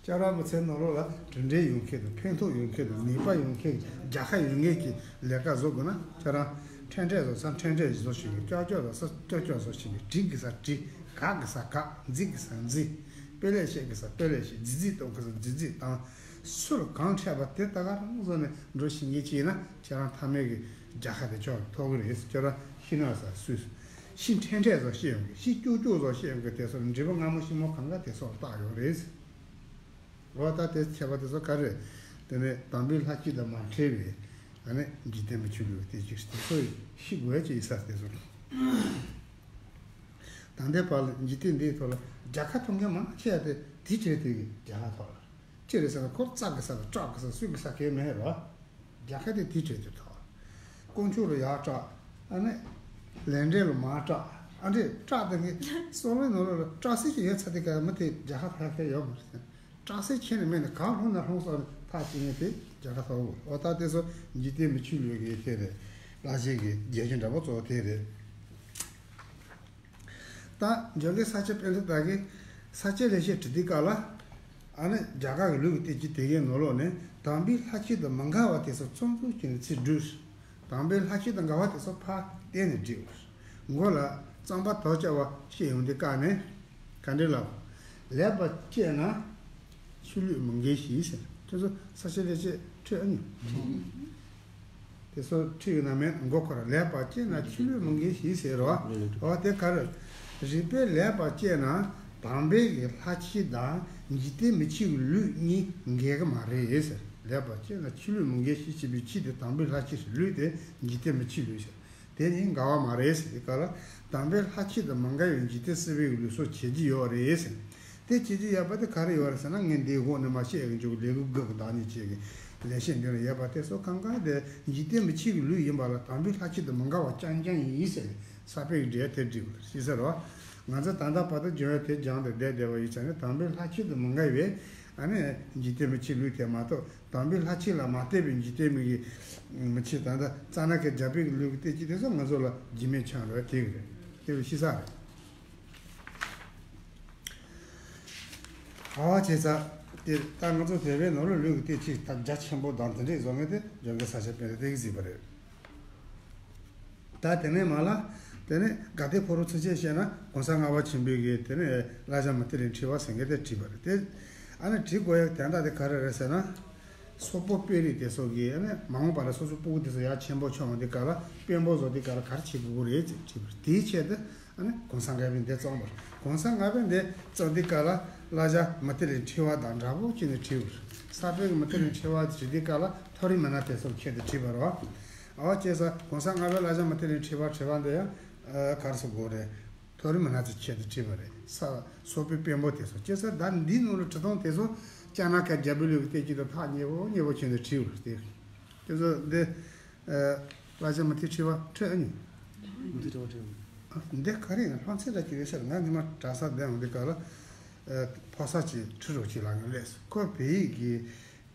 ཁྱེད་རང་མི་ཚེ་ནང་ལོགས་ལ་གྲུབ་འབྲས་ཡོང་མཁན་དང་། ཕན་ཐོགས་ཡོང་མཁན་དང་། ནུས་པ་ཡོང་མཁན། རྒྱལ་ཁ་ཡོང་མཁན་གྱི་ལས་ཀ་བཟོ་དགོས་ན། ཁྱེད་རང་ཁྲེལ་ཁྲེལ་བཟོ་ས་ཁྲེལ་ཁྲེལ་བཟོ་ཤེས་མཁན། ཀྱོག་ཀྱོག་བཟོ་ས་ཀྱོག་ཀྱོག་བཟོ་ཤེས་མཁན། བྲིས་དགོས་ས་བྲིས། ག་དགོས་ས་ག། མཛད་དགོས་ས་མཛད། དཔེ་ལེགས་བཤད་དགོས་ས་དཔེ་ལེགས་བཤད། རྫིག་རྫིག་གཏོང་དགོས་ས་རྫིག་རྫིག་བཏང་། སུ་ལ་གང་འཕྲད་པ་དེ་ད་ག་རང་བཟོ་ནས་འགྲོ་ཤེས་མཁན་ཅིག་ཡིན་ན། ཁྱེད་རང་མཐའ་མའི་གི་ རྒྱལ་ཁ་དེ་ཁྱོད་ཐོབ་གི་རེད། ཁྱོད་རང་ཤི་ན་ས་སུས། ཤི་འཕྲལ་འཕྲལ་སོགས་ཤེས་ཡོང་གི། ཤི་ཀྱུག་ཀྱུག་སོགས་ཤེས་ཡོང་གི། དེ་སོགས་འབྲས་བུ་སྔ་མ་ཕྱི་མ་གང་ག་དེ་སོགས་བཏགས་ཡོད་རེད། འོ་ད་དེ་ཁྱད་པར་དེ་ཚོ་ག་རེ། དེ་ནས་དམ་པའི་ལྷ་ཁྱེད་དང་མ་འཕྲད་པའི་ཨ་ནི་འཇིག་རྟེན་མི་ཆོས་ལུགས་དེ་ཅིག་དེ་ཚོ་ཤི་དགོས་ཀྱི་ཡིན་ས་དེ་ཚོ། ད་ལྟའི་བར་ལ་འཇིག་རྟེན་འདིའི་ཐོག་ལ་རྒྱལ་ཁ་ཐོབ་མཁན་མང་ཆེ་བ་དེ་དེ་བྱས་དུས་ཀྱི་རྒྱལ་ཁ་ཐོབ་ལ། ཅི་རེད་ཟེར་ན་ཁོ་ཙག་གི་ས་དང་སྐྲག་གི་ས་སུས་གི་ས་གས་མེད་རོ། རྒྱལ་ཁ་དེ་དེ་བྱས་དུས་ཐོབ། དཀོན་མཆོག་ལ་ཡར་སྐྲག་ཨ་ནི་ལས་འབྲས་ལ་མར་སྐྲག་ཨ་འདྲས་སྐྲག་དེ་གི་སོ་ལོའི་ནང་ལོགས་ལ་སྐྲག་སེ་ཅིག་ཡོད་ཚ་དེ་ག་མི་དེ་རྒྱལ་ཁ་ཐོབ་མཁན་ཡོད་མ་རེད། སྐྲག་སེ་ཁྱེར་ནས་མེད་ནས་གང་ལྷུང་ན་ལྷུང་སོང་ནས་ཐག་བཅད་མཁན་དེ་རྒྱལ་ཁ་ཐོབ་དགོས། འོ་ད་དེ་ཚོ་འཇིག་རྟེན་མི་ཆོས་ལུགས་ཀྱི་དེ་རེད། བླ་ཆེན་གྱི་རྒྱལ་ཆེན་འདྲ་པོ་གཙོ་བོ་དེ་རེད། ད་འཇམ་མགོན་ས་སྐྱ་པཎྜི་ཏ་གིས་ས་སྐྱ་ལེགས་བཤད་བྲིས་དུས་སྐབས་ལ། ཨ་ནི་རྒྱ་གར་གྱི་ལུགས་ཀྱི་བསྟན་བཅོས་དེ་གའི་ནང་ལོགས་ནས་དམ་པའི་ལྷ་ཁྱེད་དང་མི་འགལ་བ་དེ་ཚོ་ཚོམ་བུ་བྱས་ནས་ཚིག་བསྒྲིལ། དམ་པའི་ལྷ་ཁྱེད་དང་འགལ་བ་དེ་ཚོ་ཕར་བསྟན་ནས་བསྒྲིལ། མགོ་ལ་རྩོམ་པ་དོས་ཅན་པ་བཤད་ཡོང་དུས་སྐབས་ནས་ག་འདྲ་ལབ། ལེགས་པར་དཔྱད་ན་ཆོས་ལུགས་མི་འགལ་ཞེས་ཟེར། དེ་ཚོ་ས་སྐྱ་ལེགས་བཤད་ཁྲིད་ཨ་ནི། དེ་ཚོ་ཁྲིད་ཡོད་ན་མེད་མགོ་འཁོར་ལེགས་པར་དཔྱད་ན་ཆོས་ལུགས་མི་འགལ་ཞེས་ཟེར་རོ། འོ་དེ་ག་རེ། རིགས་པས་ལེགས་པར་དཔྱད་ན་དམ་པའི་གི་ལྷ་ཁྱེད་དང་འཇིག་རྟེན་མི་ཆོས་ཀྱི་ལུགས་གཉིས་འགལ་གི་མ་རེད་ཟེར། ལེགས་པར་དཔྱད་ན་ཆོས་ལུགས་མི་འགལ་ཞེས་བྱས་པའི་ཆོས་དེ་དམ་པའི་ལྷ་ཁྱེད་ཀྱི་ལུགས་དེ་འཇིག་རྟེན་མི་ཆོས་ལུགས་ཟེར། དེ་ནི་འགལ་བ་མ་རེད་ཟེར་དུས་སྐབས་ལ། དམ་པའི་ལྷ་ཁྱེད་དང་མི་འགལ་བའི་འཇིག་རྟེན་སྲིད་པའི་ལུགས་སྲོལ་བྱེད་ཀྱི་ཡོད་རེད་ཟེར། དེ་བྱེད་ཀྱི་ཡོད་པ་དེ་ག་རེ་ཡོད་རེད་ཟེར་ན་ངས་འདིའི་འོག་ནས་མར་བཤད་ཀྱི་འཇུག་ལས་འགུལ་དགུ་གི་བདག་ཉིད་བཅས་ཀྱི་ལེགས་བཤད་འདི་ལ་ཡོད་པ་དེ་ཚོ་གང་ག་དེ་འཇིག་རྟེན་མི་ཆོས་ཀྱི་ལུགས་ཡིན་པ་ལ་དམ་པའི་ལྷ་ཁྱེད་དང་མི་འགལ་བ་རྐྱང་རྐྱང་ཡིན་ཟེར་ས་པཎ་གྱི་འགྲེལ་དེ་འགྲིག་པ་ཞེས་ཟེར་རོ། ང་ཚོ་ད་ལྟ་བར་དུ་སྦྱོང་བའི་དེ་སྦྱངས་ཏེ་བསྡད་བསྡད་པ་ཡིན་ཙང་ནི་དམ་པའི་ལྷ་ཁྱེད་དང་མི་འགལ་བའི་ཨ་ནི་འཇིག་རྟེན་མི་ཆོས་ལུགས་དེ་མ་གཏོགས། དམ་པའི་ལྷ་ཁྱེད་ལ་མ་གཏད་པའི་འཇིག་རྟེན་མི་གི་མི་ཆོས་ད་ལྟ་རྩ་ན་ཁའི་རྒྱ་བོད་ཀྱི་ལུགས་ཀྱི་བསྟན་བཅོས་དེ་ཚོ་ང་ཚོ་ལ་རྒྱུས་མེད་ཆགས་འགྲོ་བ་དེ་གི་རེད། དེ་བས་ཤི་ས་རེད། ཨ་བ་བྱས་ཙང་དེ་ད་ང་ཚོ་བོད་པའི་ནང་ལ་ལུགས་ཀྱི་བསྟན་བཅོས་ད་རྒྱ་ཆེན་པོ་དང་དེ་འདྲས་བཟོ་མཁན་དེ་འཇམ་མགོན་ས་སྐྱ་པཎྜི་ཏས་གཟིགས་པ་རེད། ད་དེ་ནས་མ་ལ། དེ་ནས་དགའ་ལྡན་ཕོ་བྲང་ཚུན་ཆད་བཤད་ན་གོང་ས་ལྔ་པ་ཆེན་པོའི་གི་དེ་ནས་བླ་བྱ་མུ་ཏིག་ལའི་ཕྲེང་བ་ཟེར་མཁན་དེ་བྲིས་པ་རེད་དེ། ཨ་ནི་བྲིས་དགོས་ཡག་དོན་དག་དེ་ག་རེ་རེད་ཟེར་ན། སོག་པོ་དཔོན་རིགས་དེ་ཚོ་གིས་ཨ་ནི་མ་འོངས་པ་ལ་སོ་སོ་སྤུ་གུ་དེ་ཚོ་ཡར་ཆེན་པོ་ཆགས་ཡོང་དུས་སྐབས་ལ་དཔོན་པོ་བཟོ་དུས་སྐབས་ལ་ག་རེ་བྱེད་དགོས་ཀྱི་རེད་ཅེས་དྲིས་པ་རེད། དེའི་ཆེད་དུ་ཨ་ནི་གོང་ས་ལྔ་པས་འདི་བརྩམས་པ་རེད། གོང་ས་ལྔ་པས་འདི་བརྩམས་དུས་སྐབས་ལ་བླ་བྱ་མུ་ཏིག་ལའི་ཕྲེང་བ་དང་འདྲ་པོ་བྱས་ནས་བྲིས་པ་རེད། ས་པཎ་གྱིས་མུ་ཏིག་ལའི་ཕྲེང་བ་བྲིས་དུས་སྐབས་ལ་མཐོ་རིས་མི་སྣ་དེ་ཚོ་ཁྱེར་ཏེ་བྲིས་པ་རེད། ཨ་བ་བྱས་ཙང་གོང་ས་ལྔ་པས་བླ་བྱ་མུ་ཏིག་ལའི་ཕྲེང་བ་བྲིས་པ་འདི་ཡང་ཨ་ག་རེ་ཟེར་དགོས་རེད། མཐོ་རིས་མི་སྣ་ཚོས་ཁྱེར་ཏེ་བྲིས་པ་རེད། ས་སོག་པོའི་དཔོན་པོ་དེ་ཚོ་བྱས་ཙང་ད་འདིའི་ནང་ལ་བྲིས་སྟངས་དེ་ཚོ་རྒྱ་ནག་གི་རྒྱ་བོད་ལུགས་ཀྱི་བསྟན་བཅོས་དང་ཐག་ཉེ་པོ་ཉེ་པོ་བྱས་ནས་བྲིས་ཡོད་རེད་དེ། དེ་ཚོ་འདི་ཨ་བླ་བྱ་མུ་ཏིག་ཕྲེང་བ་ཁྲིད་ཨ་ནི། མུ་ཏིག་ཕྲེང་བ་ཁྲིད། ཨ་འདི་ག་རེ་ཡིན་ན་ལྷ་མཚན་འདྲ་ཅིག་རེད་ཟེར། ང་ཉི་མ་གྲྭ་སར་བསྡད་ཡོང་དུས་སྐབས་ལ་ཨ་ཕོ་གསར་ཅིག་ཁྲིད་རོགས་བྱེད་ལབ་ཡོང་ལས་སོ། ཁོ་བོད་ཡིག་གི་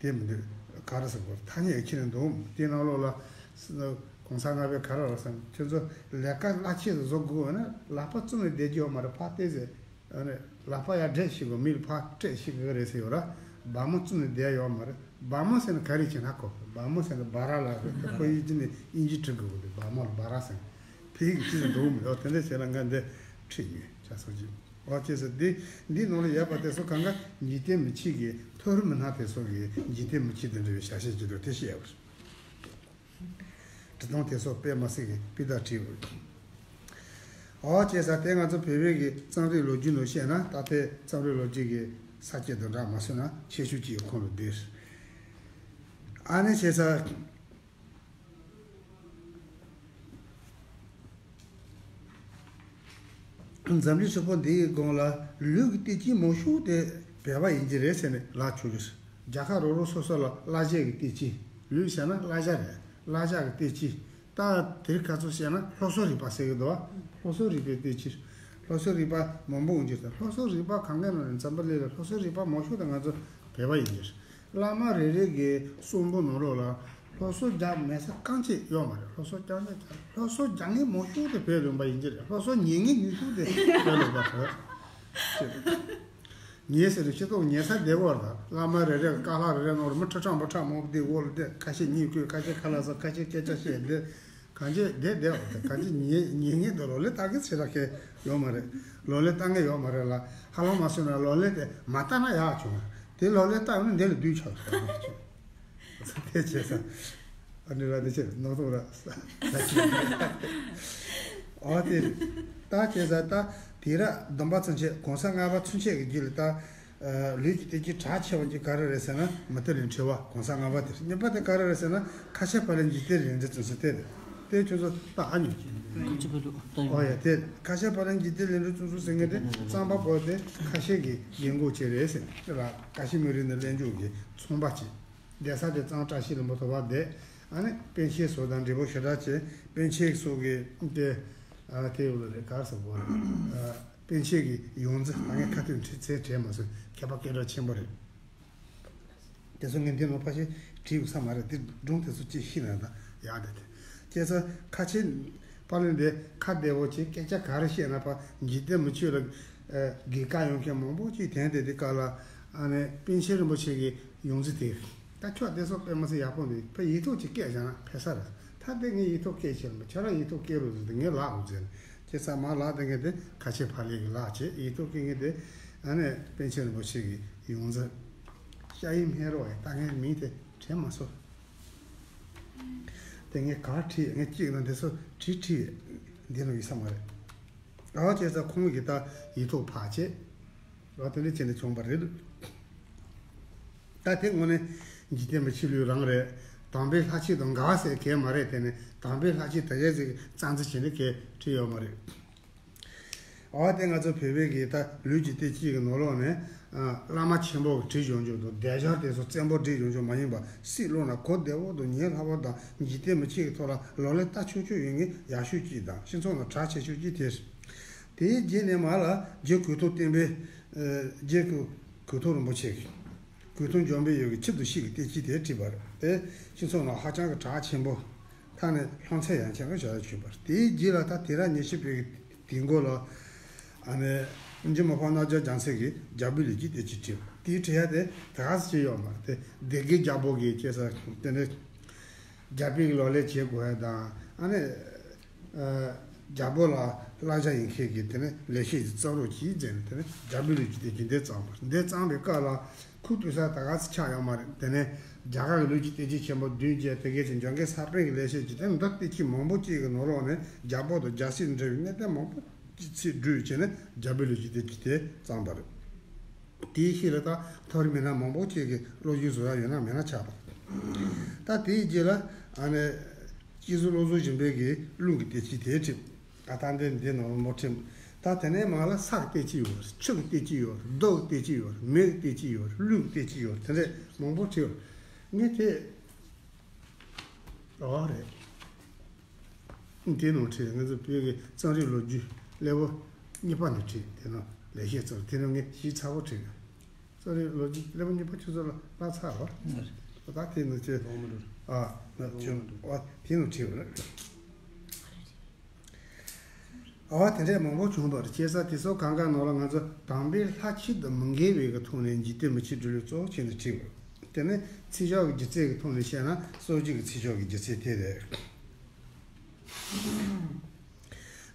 དེ་མི་འདུག་ག་རེ་ཟེར་དགོས། ཐ་སྙད་ཁྱེར་ནས་འདུག་དེའི་ནང་ལོགས་ལ་གོང་ས་ལྔ་པས་ག་རེ་ལབ་ཟེར་ན། ཁྱོད་ཚོ་ལས་ཀ་བླ་ཆེན་བཟོ་དགོས་ན་ལག་པ་བཙུམས་ནས་བསྡད་རྒྱུ་ཡོད་མ་རེད། ཕར་བལྟས་ཟེར། ཨ་ནི་ལག་པ་ཡར་སྦྲེལ་ཤེས་དགོས། མི་ལ་ཕར་སྤྲད་ཤེས་དགོས་རེད་ཟེར་ཡོད་ར། སྦར་མོ་བཙུམས་ནས་བསྡད་ཡོད་མ་རེད། སྦར་མོ་ཟེར་ན་ག་རེ་བྱས་ན་གོ། སྦར་མོ་ཟེར་ན་སྦ་ར་ལ་རེད། ཁོ་ཡིན་གཅིག་ནས་དབྱིན་ཇི་འབྲི་དགོས་ཀྱི་འདུག་སྦར་མོ་ལ་སྦ་ར་ཟེར། བོད་ཡིག་གི་ཅི་ཟེར་འདུག་མི་འདུག་དེ་འདྲ་བྱས་ན་ང་འདི་ཁྲིད་ཡོད་ཆ་སོགས་ཀྱི། འོ་བྱས་ཙང་འདི་འདི་ནང་ལ་ཡོད་པ་དེ་ཚོ་གང་ག་འཇིག་རྟེན་མི་ཆོས་ཀྱི་མཐོ་རིས་མི་སྣ་དེ་ཚོ་གི་འཇིག་རྟེན་མི་ཆོས་དང་འབྲེལ་བའི་ཞལ་བཤད་ཀྱི་འདུག་དེ་བཤད་ཡོད་པ་རེད། འབྲི་སྟངས་དེ་སོགས་དཔེ་མི་སྲིད་ཀྱི་སྤུས་དག་བྲིས་ཡོད། འོ་བྱས་ཙང་དེ་ང་ཚོ་བོད་པའི་གི་རྩོམ་རིག་ལོ་རྒྱུས་ནང་བཤད་ན་ད་ལྟའི་རྩོམ་རིག་ལོ་རྒྱུས་ཀྱི་ས་བཅད་དང་འདྲ་མ་སོང་ན་ཆེ་ཤོས་ཅིག་ཡོད་ཁོང་ལ་འདུས། ཨ་ནི་བྱས་ཙང་། འཛམ་གླིང་ཧྲིལ་པོ་འདིའི་སྒང་ལ་ལུགས་ཀྱི་བསྟན་བཅོས་མང་ཤོས་དེ་བོད་པ་ཡིན་གྱི་རེད་ཟེར་ནས་ལབ་ཆོག་གི་རེད། རྒྱལ་ཁབ་རོགས་རོགས་སོ་སོ་ལ་བླ་བྱ་གི་བསྟན་བཅོས། ལུགས་ཟེར་ན་བླ་བྱ་རེད། བླ་བྱ་གི་བསྟན་བཅོས། ད་དེ་རིང་ཁ་ཚོ་བཤད་ན་སློབ་གསོ་རིག་པ་ཟེར་གི་འདུག་སློབ་གསོ་རིག་པའི་བསྟན་བཅོས། སློབ་གསོ་རིག་པ་མང་པོ་ཡོང་གི་རེད། སློབ་གསོ་རིག་པ་གང་གའི་ནང་ནས་འཛམ་བུ་གླིང་ལ་སློབ་གསོ་རིག་པ་མང་ཤོས་དེ་ང་ཚོ་བོད་པ་ཡིན་གྱི་རེད། བླ་མ་རེ་རེ་གི་གསུང་འབུམ་ནང་ལོགས་ལ་སློབ་གསོ་རྒྱག་མེད་ས་རྐང་གཅིག་ཡོད་མ་རེད། སློབ་གསོ་རྐང་གཅིག་སློབ་གསོ་རྒྱག་མཁན་མང་ཤོས་དེ་བོད་ལུང་པ་ཡིན་གྱི་རེད། སློབ་གསོ་ཉན་མཁན་ཉུང་ཤོས་དེ་བོད་ལུང་པ་རེད། ཉན་ཟེར་དུས་སྤྱི་ཚོགས་ཉན་ས་བདེ་བོ་རེད། བླ་མ་རེ་རེ་ཀ་ལྷག་རེ་རེ་ནང་ལ་མི་ཁྲི་ཕྲག་མི་ཁྲག་མང་པོ་དེ་འོག་ལ་བསྡད། ཁ་ཤས་གཉིད་ཁུག་ཁ་ཤས་ཁ་ལག་ཟ། ཁ་ཤས་སྐད་ཆ་བཤད་བསྡད། གང་ཅི་བསྡད་བསྡད་འོ་དེ་གང་ཅི་ཉན་ཉན་མཁན་དེ་ལོ་ལེ་ལྟ་གི་ཚེ་ར་ཁེ་ཡོད་མ་རེད། ལོ་ལེ་ལྟ་མཁན་ཡོད་མ་རེད་ལ། ཧ་ལམ་མ་སོང་ན་ལོ་ལེ་དེ་མ་ལྟ་ན་ཡག་བྱུང་། དེ་ལོ་ལེ་ལྟ་ཡོང་ན་འདི་ལ་བསྡུས་ཆགས་སོང་། དེ་བྱས་ཙང་ ཨ་ནི་ར་དེ་ཕྱིར་ནོར་སོང་ར། ཨ་དེ་ད་བྱས་ཙང་ད་དེ་ར་སྡོམ་པ་ཚུན་ཆད་གང་ཟག་ལྔ་པ་ཚུན་ཆད་ཀྱི་རྒྱུད་ལ་ད། ལུས་ཀྱི་རྟེན་གྱི་གྲགས་ཆེ་བ་གཅིག་ག་རེ་རེད་ཟེར་ན་མུ་སྟེགས་ལས་འཁྲུལ་བ་གང་ཟག་ལྔ་པ་དེ་རེད། གཉིས་པ་དེ་ག་རེ་རེད་ཟེར་ན་ཁ་ཆེ་ཕ་ལས་འཇིག་རྟེན་རིགས་འཛིན་ཚུན་ཆད་དེ་རེད། དེ་ཁྱོད་ཚོ་ད་ཨ་ཉོ། ཁ་ཆེ་ཕ་ལས་ད་ཨོ་ཡ་དེ་ཁ་ཆེ་ཕ་ལས་འཇིག་རྟེན་རིགས་འཛིན་ཚུན་ཆད་ཟེར་མཁན་དེ་གཙང་པ་པོ་དེ་ཁ་ཆེ་གི་རྒྱན་གོག་ཅིག་རེད་ཟེར་ལ་ཀ་ཤི་མིར་ནས་གླེང་རྒྱུ་གི་ཚོང་པ་ཅིག་བསྡད་ས་དེ་གཙང་བཀྲ་ཤིས་ལྷུན་པོ་ཐོག་པ་བསྡད། ཨ་ནི་པཎ་ཆེན་སོགས་དང་འབྲས་བུ་ཞེ་དྲག་བྱས། པཎ་ཆེན་སོགས་ཀྱི་དེ་ཨ་དེ་ཡོད་ལ་རེད་ག་རེ་ཟེར་དགོས་རེད། ཨ་པཎ་ཆེན་གྱི་ཡོངས་འཛིན། ད་ངས་ཁ་ཐུག་འདྲི་ཚེ་དྲན་མ་སོང་། མཁས་པ་སྐད་གྲགས་ཆེན་པོ་རེད། དེ་ཚོ་ངས་འདི་ནང་ཕལ་ཆེར་བྲིས་ཡོད་ས་མ་རེད། འདི་སྒྲུང་དེ་ཚོ་ཅིག་ཤེས་ན་ད་ཡག་འདུག་དེ་ཁྱེད་ཚོ་ཁ་ཆེ་ཕ་ལུན་དེ་ཁ་བདེ་བོ་བྱས། སྐད་ཆ་ག་རེ་བཤད་ན་ཕ་འཇིག་རྟེན་མི་ཆོས་ལ་ཨ་དགེ་བཀའ་ཡོང་མཁན་མང་པོ་ཅིག་དྲན་བསྡད་དེ་སྐབས་ལ་ཨ་ནི་པཎ་ཆེན་རིན་པོ་ཆེ་གི་ཡོངས་འཛིན་དེ། ད་ཁྱོད་བསྡད་སོགས་དཔེ་མི་སྲིད་ཡག་པོ་འདུག་ཕ་ཡིག་ཐོག་ཅིག་སྐད་བཞག་ན་ཕེབས་ས་རེད། ད་དེ་ངས་ཡིག་ཐོག་སྐད་བྱས་ལ་ཁྱོད་རང་ཡིག་ཐོག་སྐད་རོགས་ཟེར་ཏེ་ངས་ལག་འོང་ཟེར་ནས་ཁྱེད་ཚང་མ་ལག་དེ་ངས་དེ་ཁ་ཆེ་ཕ་ལས་ཀྱི་ལག་བྱས་ཡིག་ཐོག་སྐད་ངས་དེ་ཨ་ནས་པཎ་ཆེན་རིན་པོ་ཆེ་གི་ཡོངས་འཛིན་ཤ་ཡི་སྨན་རོགས་ཡིན། ད་ངས་མིང་དེ་དྲན་མ་སོང་། དེ་ངས་ག་བྲིས་ངས་གཅིག་ན་དེ་ཚོ་བྲིས་བྲིས་འདི་ནང་ཡོད་ས་མ་རེད། ཨ་བ་བྱས་ཙང་ཁོང་གིས་ད་ཡིག་ཐོག་ཕབ་བྱས། ཨ་དེ་འདྲ་བྱས་ནས་བྱུང་བ་རེད། ད་དེ་དངོས་གནས་འཇིག་རྟེན་མི་ཆོས་ལུགས་རང་རེད། དམ་པའི་ལྷ་ཆོས་དང་འགལ་བ་ཟེར་གལ་མ་རེད། དེ་ནི་དམ་པའི་ལྷ་ཆོས་དེ་གས་ཟིག་རྩ་འཛིན་བྱས་ནས་གལ་བྲིས་ཡོད་མ་རེད། ཨ་དེ་ང་ཚོ་བོད་པའི་གི་ད་ལུས་ཀྱི་བསྟན་བཅོས་ཀྱི་ནང་ལོགས་ནས་ཨ་བླ་མ་ཆེན་པོ་གི་བྲིས་བྱུང་ཆོག་དང་སྡེ་སྦྱོར་དེ་ཚོ་བཙན་པོ་བྲིས་བྱུང་ཆོག་མ་ཡིན་པ་སྲིད་ལུགས་ན་གོ་བདེ་བོ་དང་ཉེ་སླ་བོ་དང་འཇིག་རྟེན་མི་ཆོས་ཀྱི་ཐོག་ལ་ལོ་ལེགས་ལྟ་ཆོག་ཆོག་ཡོད་མཁན་ཡག་ཤོས་ཅིག་དང་སྤྱི་ཚོགས་ནང་གྲགས་ཆེ་ཤོས་ཅིག་དེ་རེད། དེའི་རྗེས་ནས་མར་ལ་རྗེ་གོས་ཐུང་བསྟན་པའི་ཨ་རྗེ་གོས་གོས་ཐུང་རིན་པོ་ཆེ་གིས་གོས་ཐུང་འཇོམས་པའི་ཡུལ་གྱི་ཆིབས་སུ་བཞུགས་ཀྱི་བསྟན་བཅོས་དེ་བྲིས་པ་རེད། དེ་སྤྱི་ཚོགས་ནང་ཧ་ཅང་གི་གྲགས་ཆེན་པོ། ཐ་ན་ལྷུང་ཚད་ཡངས་ཆེན་པོ་བྱ་ཡག་བྱུང་བ་རེད། དེའི་རྗེས་ལ་ད་དེ་ར་ཉི་ཤུ་པའི་དུས་འགོ་ལ་ཨ་ནི་འཇུ་མི་ཕམ་རྣལ་འབྱོར་རྒྱལ་མཚན་གྱིས་རྒྱ་བོད་ལུགས་ཀྱི་བསྟན་བཅོས་བྲིས་པ་དེའི་བྲིས་ཡག་དེ་ད་ག་སེ་བྱས་ཡོད་མ་རེད། དེ་སྡེ་དགེ་རྒྱལ་པོ་གིས་བྱས་ས་དེ་ནས་རྒྱ་བོད་ཀྱི་ལོ་ལེགས་བྱེད་དགོས་ཡག་དང་ཨ་ནི། རྒྱལ་པོ་ལ་བསླབ་བྱ་ཡིན་མཁན་གྱི་དེ་ནས་ལེགས་བཤད་ཅིག་བརྩམས་རོགས་གྱིས་ཟེར་ནས་དེ་ནས་རྒྱ་བོད་ལུགས་ཀྱི་བསྟན་བཅོས་འདི་བརྩམས་པ་རེད། འདི་བརྩམས་པའི་སྐབས་ལ་ཁུག་ཏུ་ས་ད་ག་ཚོད་ཆགས་ཡོད་མ་རེད། དེ་ནས་རྒྱ་གར་གྱི་ལུགས་ཀྱི་བསྟན་བཅོས་ཆེན་པོ་བདུན་བརྒྱད་དེ་གའི་ཚེ་འཇམ་མགོན་ས་པཎ་གྱི་ལེགས་བཤད་ཀྱི་དེ་འདི་བསྟན་བཅོས་མང་པོ་ཅིག་གི་ནང་ལོགས་ནས་རྒྱལ་པོ་དང་རྒྱལ་སྲིད་འབྲེལ་བའི་གནད་དོན་མང་པོ་ཅིག་ཚིག་བསྒྲུབས་བྱས་ནས་རྒྱ་བོད་ལུགས་ཀྱི་བསྟན་བཅོས་དེ་བརྩམས་པ་རེད། དེའི་ཤུལ་ལ་ད་མཐོ་རིམ་མི་སྣ་མང་པོ་ཅིག་གིས་བློ་སྦྱོང་བཟོ་ཡག་ཡོད་ན་མེད་ན་ཆགས་པ། ད་དེའི་རྗེས་ལ་ཨ་ནི་སྤྱི་ཟུར་བློ་བཟང་སྦྱིན་པ་གིས་རླུང་གི་བསྟན་བཅོས་དེ་བྲིས། ད་ལྟ་འདི་འདི་ནང་ལ་མོ་བྲིས། ད་དེ་ནས་མར་ལ་ས་གི་བསྟན་བཅོས་ཡོད་རེད། ཆུ་གི་བསྟན་བཅོས་ཡོད་རེད། རྡོ་གི་བསྟན་བཅོས་ཡོད་རེད། མེ་གི་བསྟན་བཅོས་ཡོད་རེད། ཀླུ་གི་བསྟན་བཅོས་ཡོད་རེད། དེ་འདྲས་མང་པོ་བྲིས་ཡོད་རེད། ངས་དེ། ཨོ་རེད། དེ་ནང་བྲིས། ང་ཚོ་བོད་ཀྱི་རྩོམ་རིག་ལོ་རྒྱུས་ཀླད་པ་གཉིས་པ་ནས་བྲིས། དེ་ནང་ལེགས་བཤད་རྩོམ་དེ་ནང་ངས་ཞིབ་ཚགས་པོ་བྲིས། རྩོམ་རིག་ལོ་རྒྱུས་ཀླད་པ་གཉིས་པ་ཁྱོད་ཚོ་ལ་བསླབས་ཚར་བ། ད་དེ་ནང་ཆེ་ཨ་ན་ཆུ་ཨ་དེ་ནང་བྲིས་པ་རེད། ཨ་བ་དེ་འདྲས་མང་པོ་བྱུང་བ་རེད། བྱས་ཙང་དེ་ཚོ་གང་ག་ནང་ལ་ང་ཚོ་དམ་པའི་ལྷ་ཆོས་དང་མི་འགལ་བའི་གི་ཐོག་ནས་འཇིག་རྟེན་མི་ཆོས་འབྲི་ལུགས་གཙོ་བོ་བྱས་ནས་བྲིས་པ་རེད། དེ་ནས་ཚིག་ཤོག་གི་སྒྱུ་རྩལ་གྱི་ཐོག་ནས་བཤད་ན་སྲོལ་རྒྱུན་གྱི་ཚིག་ཤོག་གི་སྒྱུ་རྩལ་དེ་རེད།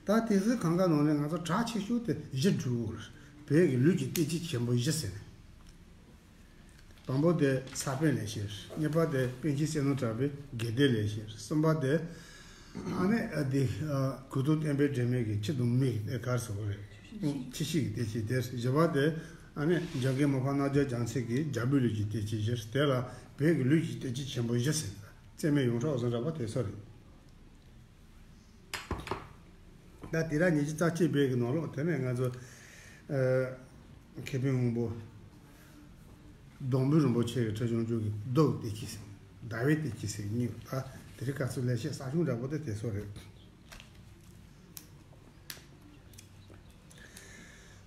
ད་དེ་ཚོའི་གང་ག་ནང་ནས་ང་ཚོ་གྲགས་ཆེ་ཤོས་དེ་བཞི་བསྒྲུབས་ཡོད་རེད། བོད་ཀྱི་ལུས་ཀྱི་བསྟན་བཅོས་ཆེན་པོ་བཞི་ཟེར་ནས། དང་པོ་དེ་ས་པཎ་ལེགས་བཤད། གཉིས་པ་དེ་པཎ་ཆེན་བསོད་ནམས་གྲགས་པའི་དགེ་ལྡན་ལེགས་བཤད། གསུམ་པ་དེ་ཨ་ནི་ཨ་དེ་ཨ་གོས་ཐུང་བསྟན་པའི་སྒྲོན་མེ་གི་ཆུ་དང་མེ་གི་གར་སོགས་རེད། ཆུ་ཤེལ་གྱི་བསྟན་བཅོས་དེ། བཞི་པ་དེ་ཨ་ནི་འཇམ་མགོན་མ་ཕམ་རྣལ་འབྱོར་རྒྱལ་མཚན་གྱི་རྒྱ་བོད་ལུགས་ཀྱི་བསྟན་བཅོས་བཞི། དེ་ལ་བོད་ཀྱི་ལུགས་ཀྱི་བསྟན་བཅོས་ཆེན་པོ་བཞི་ཟེར། རྩེ་མོའི་ཡོངས་གྲགས་ཟེར་འདྲ་པོ་དེ་ཚོ་རེད། ད་དེ་ར་ཉི་ཤུ་རྩ་གཅིག་པའི་གི་ནང་ལོགས་དེ་ནས་ང་ཚོ་ཨ་མཁས་པའི་དབང་པོ་སྡོང་པོ་རིན་པོ་ཆེ་གི་ཁྲི་སྦྱོང་ཆོས་ཀྱི་མདོ་གི་བསྟན་བཅོས་ཟེར། ཟླ་བའི་བསྟན་བཅོས་ཟེར་གཉིས། ད་དེ་རིང་ཁ་སང་ལེགས་བཤད་གསར་བྱུང་འདྲ་པོ་དེ་དེ་ཚོ་རེད།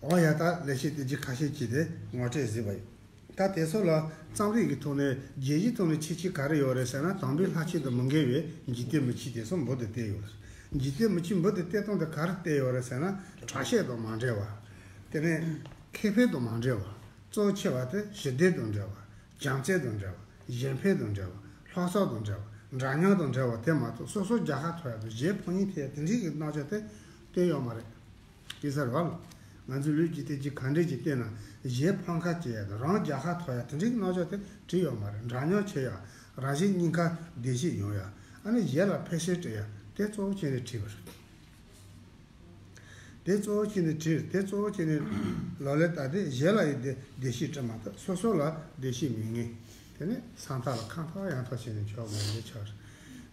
འོ་ཡ། ད་ལེགས་བཤད་བསྟན་བཅོས་ཁ་ཤས་ཅིག་དེ་ངོ་སྤྲོད་ཟིན་པ་ཡིན། ད་དེ་ཚོ་ལ་རྩོམ་རིག་གི་ཐོག་ནས་རྒྱས་གཞིའི་ཐོག་ནས་ཁྱད་ཆོས་ག་རེ་ཡོད་རེད་ཟེར་ན། དམ་པའི་ལྷ་ཆོས་དང་མི་འགལ་བའི་འཇིག་རྟེན་མི་ཆོས་དེ་ཚོ་འབུར་དུ་བསྟན་ཡོད་རེད། འཇིག་རྟེན་མི་ཆོས་འབུར་དུ་བསྟན་སྟངས་དེ་ག་རེ་བསྟན་ཡོད་རེད་ཟེར་ན། གྲགས་ཆེ་དང་མ་འབྲེལ་བ། དེ་ནས་ཁེ་ཕན་དང་མ་འབྲེལ་བ། གཙོ་ཆེ་བ་དེ་ཞི་བདེ་དང་འབྲེལ་བ། བྱམས་བརྩེ་དང་འབྲེལ་བ། གཞན་ཕན་དང་འབྲེལ་བ། ལྷག་བསམ་དང་འབྲེལ་བ། འདྲ་མཉམ་དང་འབྲེལ་བ་དེ་མ་གཏོགས་སོ་སོ་རྒྱལ་ཁ་ཐོབ་ཡག་དང་གཞན་ཕན་ཡིན་ཐེ་དེ་འདྲའི་གི་རྣམ་གཞག་དེ་བསྟན་ཡོད་མ་རེད། དེ་ཚོ་རེད་བ། ང་ཚོའི་ལུགས་ཀྱི་བསྟན་བཅོས་ག་འདྲས་ཅིག་བསྟན་ན་གཞན་ཕན་ཁ་སྐྱེལ་ཡག་དང་རང་རྒྱལ་ཁ་ཐོབ་ཡག་དེ་འདྲའི་གི་རྣམ་གཞག་དེ་བྲིས་ཡོད་མ་རེད། འདྲ་མཉམ་བྱེད་ཡག་རང་བཞིན་གཉིས་ཀ་བདེ་གཤེགས་ཡོང་ཡ། ཨ་ནི་གཞན་ལ་ཕན་ཤེས་སྤྲད་ཡ། དེ་གཙོ་བོ་བྱས་ནས་བྲིས་པ་རེད། དེ་གཙོ་བོ་བྱས་ནས་བྲིས། དེ་གཙོ་བོ་བྱས་ནས་ལག་ལེན་བསྟར་ཏེ་གཞན་ལ་ཡང་བདེ་བདེ་གཤེགས་སྤྲད་མ་ཐག་སོ་སོ་ལ་བདེ་གཤེགས་མི་ངེས། དེ་ནས་སང་ཐག་ལ་ཁང་ཐག་ཡང་ཐག་བྱས་ནས་ཆོག་དགོས་ལས་ཆགས་རེད།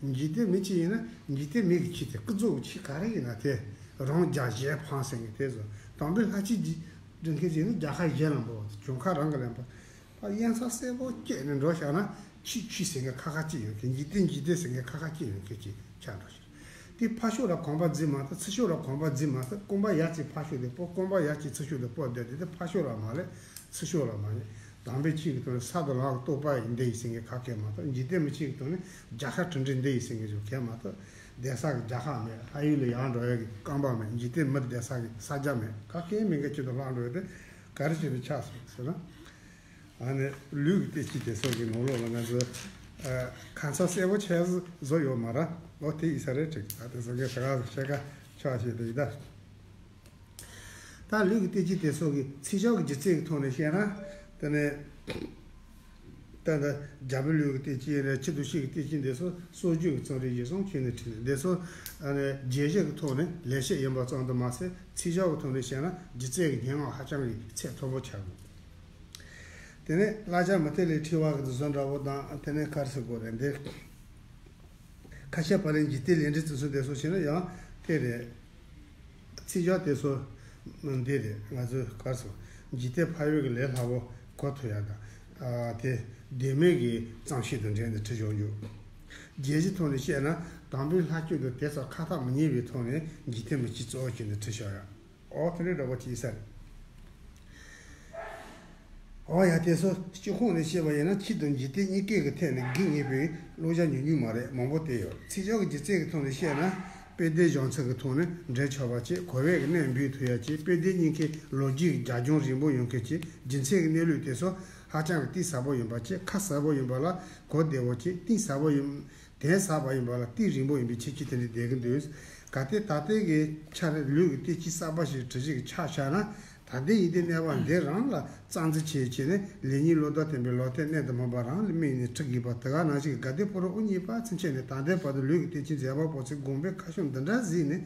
འཇིག་རྟེན་མི་གཅིག་ཡིན་ན་འཇིག་རྟེན་མི་གི་ཆོས་དེ་ཀུན་རྫོབ་ཀྱི་ཆོས་ག་རེ་ཡིན་ན་དེ་རང་རྒྱལ་གཞན་ཕམ་ཟེར་མཁན་དེ་ཚོ། དམ་པའི་ལྷ་ཆོས་ཀྱི་སྒྲུབ་མཁན་ཅིག་ཡིན་ན་རྒྱལ་ཁ་གཞན་ལ་འབུལ་བ་དང་གྱོང་ཁ་རང་གིས་ལེན་པ། ད་དབྱེ་མཚམས་གསལ་པོ་བཅད་ནས་འགྲོ་བཞག་ན་ཆོས་ཆོས་ཟེར་མཁན་ཁ་ཁ་གཅིག་ཡོད་མཁན། འཇིག་རྟེན་འཇིག་རྟེན་ཟེར་མཁན་ཁ་ཁ་གཅིག་ཡོད་མཁན་ཅིག་ཆགས་འགྲོ་ཞིག་དེ་ཕར་ཕྱོགས་ལ་གོམ་པ་འཛིན་མ་ཐག་ཚུར་ཕྱོགས་ལ་གོམ་པ་འཛིན་མ་ཐག་རྐང་པ་ཡར་གཅིག་ཕར་ཕྱོགས་དེ་སྤོ། རྐང་པ་ཡར་གཅིག་ཚུར་ཕྱོགས་དེ་སྤོ་བསྡད་དེ། དེ་ཕར་ཕྱོགས་ལ་མ་སླེབས། ཚུར་ཕྱོགས་ལ་མ་སླེབས། དམ་པའི་ཆོས་ཀྱི་ཐོག་ནས་ས་དང་ལམ་གྱི་རྟོགས་པ་ཡིན་འདི་ཡིན་ཟེར་མཁན་ཁ་སྐད་མ་གཏོགས། འཇིག་རྟེན་མི་ཆོས་ཀྱི་ཐོག་ནས་རྒྱལ་ཁ་གྲུབ་འབྲས་འདི་ཡིན་ཟེར་མཁན་ཚོ་གང་མ་གཏོགས། བསྡད་ས་གི་རྒྱལ་ཁ་མེད། ལྷ་ཡུལ་ལ་ཡར་འགྲོ་ཡ་གི་རྐང་པ་མེད། འཇིག་རྟེན་མི་བསྡད་ས་གི་ས་རྒྱ་མེད། ཁ་སྐད་མེད་མཁན་ཆེད་དུ་ལྷག་འགྲོ་ཡ་དེ་ག་རེ་བྱས་ནས་ཆགས་སོང་ཟེར་ན། ཨ་ནི་ལུས་ཀྱི་བདེ་སྐྱིད་དེ་ཚོ་གི་ནང་ལོགས་ལ་ང་ཚོ་ཨ་ཁ་མཚར་གསལ་པོ་ཆགས་བཟོ་ཡོད་མ་རེད། ཨོ་དེ་ཡིན་ས་རེད་དྲན། ད་དེ་ཚོ་གི་ད་ག་ཚོད་ཆེ་ཁ་ཆགས་བྱས་དེ་ཡིན་ད། ད་ལུས་ཀྱི་བདེ་སྐྱིད་དེ་ཚོ་གི་ཚིག་སྦྱོར་གྱི་སྒྱུ་རྩལ་གྱི་ཐོག་ནས་བཤད་ན། དེ་ནས་ད་ལྟ་རྒྱལ་པོའི་ལུས་ཀྱི་བདེ་སྐྱིད་རེད། ཕྱི་དང་ཕྱི་གི་བདེ་སྐྱིད་འདི་ཚོ་སྲོལ་རྒྱུན་གྱི་རྩོམ་རིག་གཞིར་བཟུང་བྱས་ནས་བྲིས་ནས། འདི་ཚོ་ཨ་ནི་རྒྱན་བཤད་ཀྱི་ཐོག་ནས་ལེགས་བཤད་ཡིན་པ་ཙམ་དུ་མ་ཟད། ཚིག་སྦྱོར་གྱི་ཐོག་ནས་བཤད་ན་སྒྱུ་རྩལ་གྱི་སྙན་ངག་ཧ་ཅང་གི་ཚད་མཐོ་པོ་ཆགས་འདུག་དེ་ནས་བསླབ་བྱ་མུ་སྟེགས་ལས་འཁྲུལ་བ་གི་བཟོ་འདྲ་བོ་དང་། དེ་ནས་ག་རེ་ཟེར་དགོས་རེད། འདི་ཁ་ཤས་པར་རིས་འཇིག་རྟེན་ལས་འབྲས་ཚོ་འདི་ཚོ་བྱས་ན་ཡང་དེ་རེད། ཚིག་སྦྱོར་དེ་ཚོ་འདི་རེད། ང་ཚོས་ག་རེ་ཟེར། འཇིག་རྟེན་ཕ་ཡུལ་གྱི་ལས་སླ་པོ་གོ་ཐུབ་ཡ་དང་། ཨ་དེ་ལྡེ་མིག་གི་རྩོམ་གཤིས་དང་འབྲེལ་ནས་བྲིས་ཡོང་རྒྱུ། རྒྱན་གཞིའི་ཐོག་ནས་བཤད་ན་དམ་པའི་ལྷ་ཆོས་དང་དེ་ཚོ་ཁ་ཐག་མི་ཉེ་བའི་ཐོག་ནས་འཇིག་རྟེན་མི་གཅིག་གཙོ་བོ་བྱས་ནས་བྲིས་བཞག་ཡ། ཨོ་དེ་འདྲའི་འདྲ་པོ་ཅིག་ཡིན་ས་རེད། ཨོ་ཡ། དེ་ཚོ་སྤྱི་ཁོག་ནས་བཤད་པ་ཡིན་ན། ཕྱི་དང་འཇིག་རྟེན་གཉིས་ཀའི་གི་ཐད་ནས་དགེ་བསྙེན་པའི་བླང་བྱ་ཉུང་ཉུང་མ་རེད། མང་པོ་བསྟན་ཡོད། ཚིག་སྦྱོར་གྱི་སྒྱུ་རྩལ་གྱི་ཐོག་ནས་བཤད་ན། དཔེ་དེབ་སྦྱང་ཚུལ་གྱི་ཐོག་ནས་འགྲེལ་ཆོག་པ་བྱས། གོ་བའི་གི་གནད་འབུད་ཐུབ་ཡ་བྱས། དཔེ་དེབ་གཉིས་ཀའི་ལོ་རྒྱུས་ཀྱི་རྒྱབ་ལྗོངས་རིང་པོ་ཡོང་མཁན་བྱས། རྒྱུ་མཚན་གྱི་གནས་ལུགས་དེ་ཚོ་ཧ་ཅང་གི་གཏིང་ཟབ་པོ་ཡིན་པ་བྱས། ཁ་གསལ་པོ་ཡིན་པ་ལ་གོ་བདེ་བོ་བྱས། གཏིང་ཟབ་པོ་ཡིན། གཏིང་ཟབ་པ་ཡིན་པ་ལ་གཏིང་རིང་པོ་ཡིན་པའི་ཁྱད་ཆོས་དེ་འདྲ་ལྡན་གྱི་འདུག་གལ་ཏེ་ད་ལྟའི་གི་ཆར་ལུས་ཀྱི་བདེ་སྐྱིད་གསར་པ་ཞིག་བྲི་གཞི་གི་ཆ་བཞག་ན། ད་ལྟའི་ཡིན་དུས་གནས་བབ་འདི་རང་ལ་རྩ་འཛིན་བྱེད་བྱས་ནས། ལེགས་ཉེས་བློ་ལྡོག་བསྟན་པའི་ལོ་ཐོའི་གནད་དུ་སྨིན་པ་རང་ལ་དམིགས་ནས་བྲི་དགོས་པ། དེ་ག་ནང་བཞིན་དགའ་ལྡན་ཕོ་བྲང་དབུ་བརྙེས་པ་ཚུན་ཆད་ནས་ད་ལྟའི་བར་དུ་ལུས་ཀྱི་བདེ་སྐྱིད་མཛད་པ་པོ་ཚོའི་དགོངས་པའི་ཁ་ཕྱོགས་འདི་འདྲ་གཟིགས་ནས།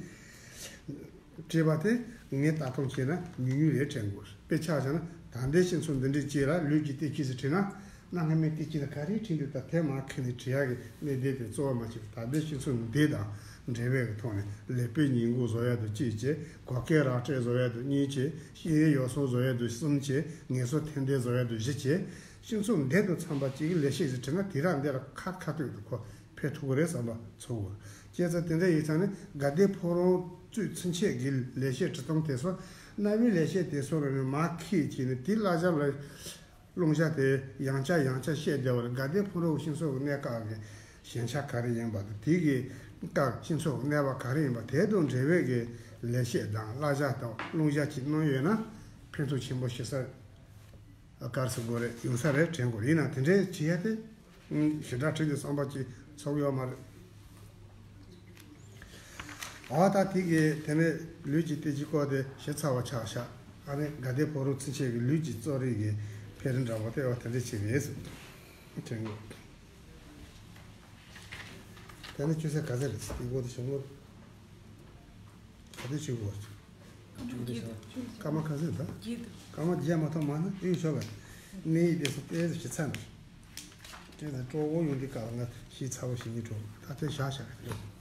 བྲིས་པ་དེ་ངས་ལྟ་སྟངས་བྱས་ན་ཉུང་ཉུང་རེད་དྲན་གྱི་ཡོད། དཔེ་ཆ་བཞག་ན་ད་ལྟའི་སྤྱི་ཚོགས་འདི་འདྲའི་ཅིག་ལ་ལུས་ཀྱི་བདེ་སྐྱིད་ཟེར་བྲིས་ན། གནའ་སྔ་མོའི་བདེ་སྐྱིད་ལ་ག་རེ་བྲིས་འདུག་ད་དེ་མར་ཁྱེར་ནས་བྲིས་ཡག་གི་གནད་དོན་དེ་གཙོ་བོ་མ་བྱས་པར། ད་ལྟའི་སྤྱི་ཚོགས་འདི་དང་འབྲེལ་བའི་གི་ཐོག་ནས། ལེགས་སྤེལ་ཉིན་གུང་བཟོ་ཡག་དང་གཅིག་བྱས། གོ་སྐལ་རག་སྤྲད་བཟོ་ཡག་དང་གཉིས་བྱས། ཤེས་ཡོན་ཡོ་བསྲང་བཟོ་ཡག་དང་གསུམ་བྱས། ངལ་གསོ་ཐེར་འདོན་བཟོ་ཡག་དང་བཞི་བྱས། སྤྱི་ཚོགས་འདི་དང་འཚམ་པ་ཅིག་གི་ལེགས་བཤད་ཟེར་བྲིས་ན། དེ་རང་འདི་ལ་ཁ་ཁ་ཐུག་ཏུ་གོ་ཕན་ཐོགས་ཀྱི་རེད་བསམ་པ་ཚོར་གྱི་ཡོད། བྱས་ཙང་དེ་འདྲ་ཡིན་ཙང་ནི་དགའ་ལྡན་ཕོ་བྲང་བཙུགས་ཚུན་ཆད་ཀྱི་ལེགས་བཤད་འབྲི་སྟངས་དེ་ཚོ། གནའ་བོའི་ལེགས་བཤད་དེ་ཚོ་ལ་ནི་མར་ཁྱེར་བྱས་ནས། དེའི་བསླབ་བྱ་ལ་བླང་བྱ་དེ་ཡང་བསྐྱར་ཡང་བསྐྱར་བཤད་བསྡད་པ་ལ། དགའ་ལྡན་ཕོ་བྲང་གི་སྤྱི་ཚོགས་ཀྱི་གནས་སྐབས་ཀྱི་ཞན་ཆ་ག་རེ་ཡིན་པ་དང་། དེ་གི་སྐབས་སྤྱི་ཚོགས་ཀྱི་གནས་བབ་ག་རེ་ཡིན་པ་དེ་དང་འབྲེལ་བའི་གི་ལེགས་བཤད་དང་བསླབ་བྱ་དང་བླང་བྱ་ཅིག་གནང་ཡོད་ན་ཕན་ཐོགས་ཆེན་པོ་ཞིག་ས། ག་རེ་ཟེར་དགོས་རེད། ཡོང་ས་རེད་དྲན་གྱི་ཡོད། ཡིན་ནའང་དེ་འདྲའི་བྱེད་ཡ་དེ་ཞེ་དྲག་བྲིས་ཏེ་བསམ་པ་ཅིག་ཚོར་གྱི་ཡོད་མ་རེད། འོ་ད་དེ་གི་དེ་ནས་ལུས་ཀྱི་བདེ་སྐྱིད་སྐོར་དེ་ཞིབ་ཚགས་པ་ཆགས་ཤག་ཨ་ནི་དགའ་ལྡན་ཕོ་བྲང་ཚུན་ཆད་ཀྱི་ལུས་ཀྱི་རྩོམ་རིག་གི་འཕེལ་རིམ་འདྲ་པོ་དེ་འོ་དེ་འདྲ་ཅིག་རེད་ཟེར་དྲན་གྱི་ཡོད། དེ་ནས་ཅུང་ཟད་ག་ཚད་རེད་ཟེར། དེ་སྐོར་དེ་བྱུང་ངོ་། ག་དུས་བྱེད་དགོས། སྐར་མ་ག་ཚོད་ད། སྐར་མ་བརྒྱད་མ་གཏོགས་མ་ན་ཨེ་ཡོད་ཤོག་ག་གནས་ཡིག་དེ་ཚོ་ཏོག་ཙམ་ཞིབ་ཚགས་ནས། དེ་ནས་སྤྲོ་བོ་ཡོང་དུས་སྐབས་ང་ཞིབ་ཚགས་པོ་ཞིག་ཉིད་འགྲོ། ད་ལྟའི་བཞག་བཞག་རེད།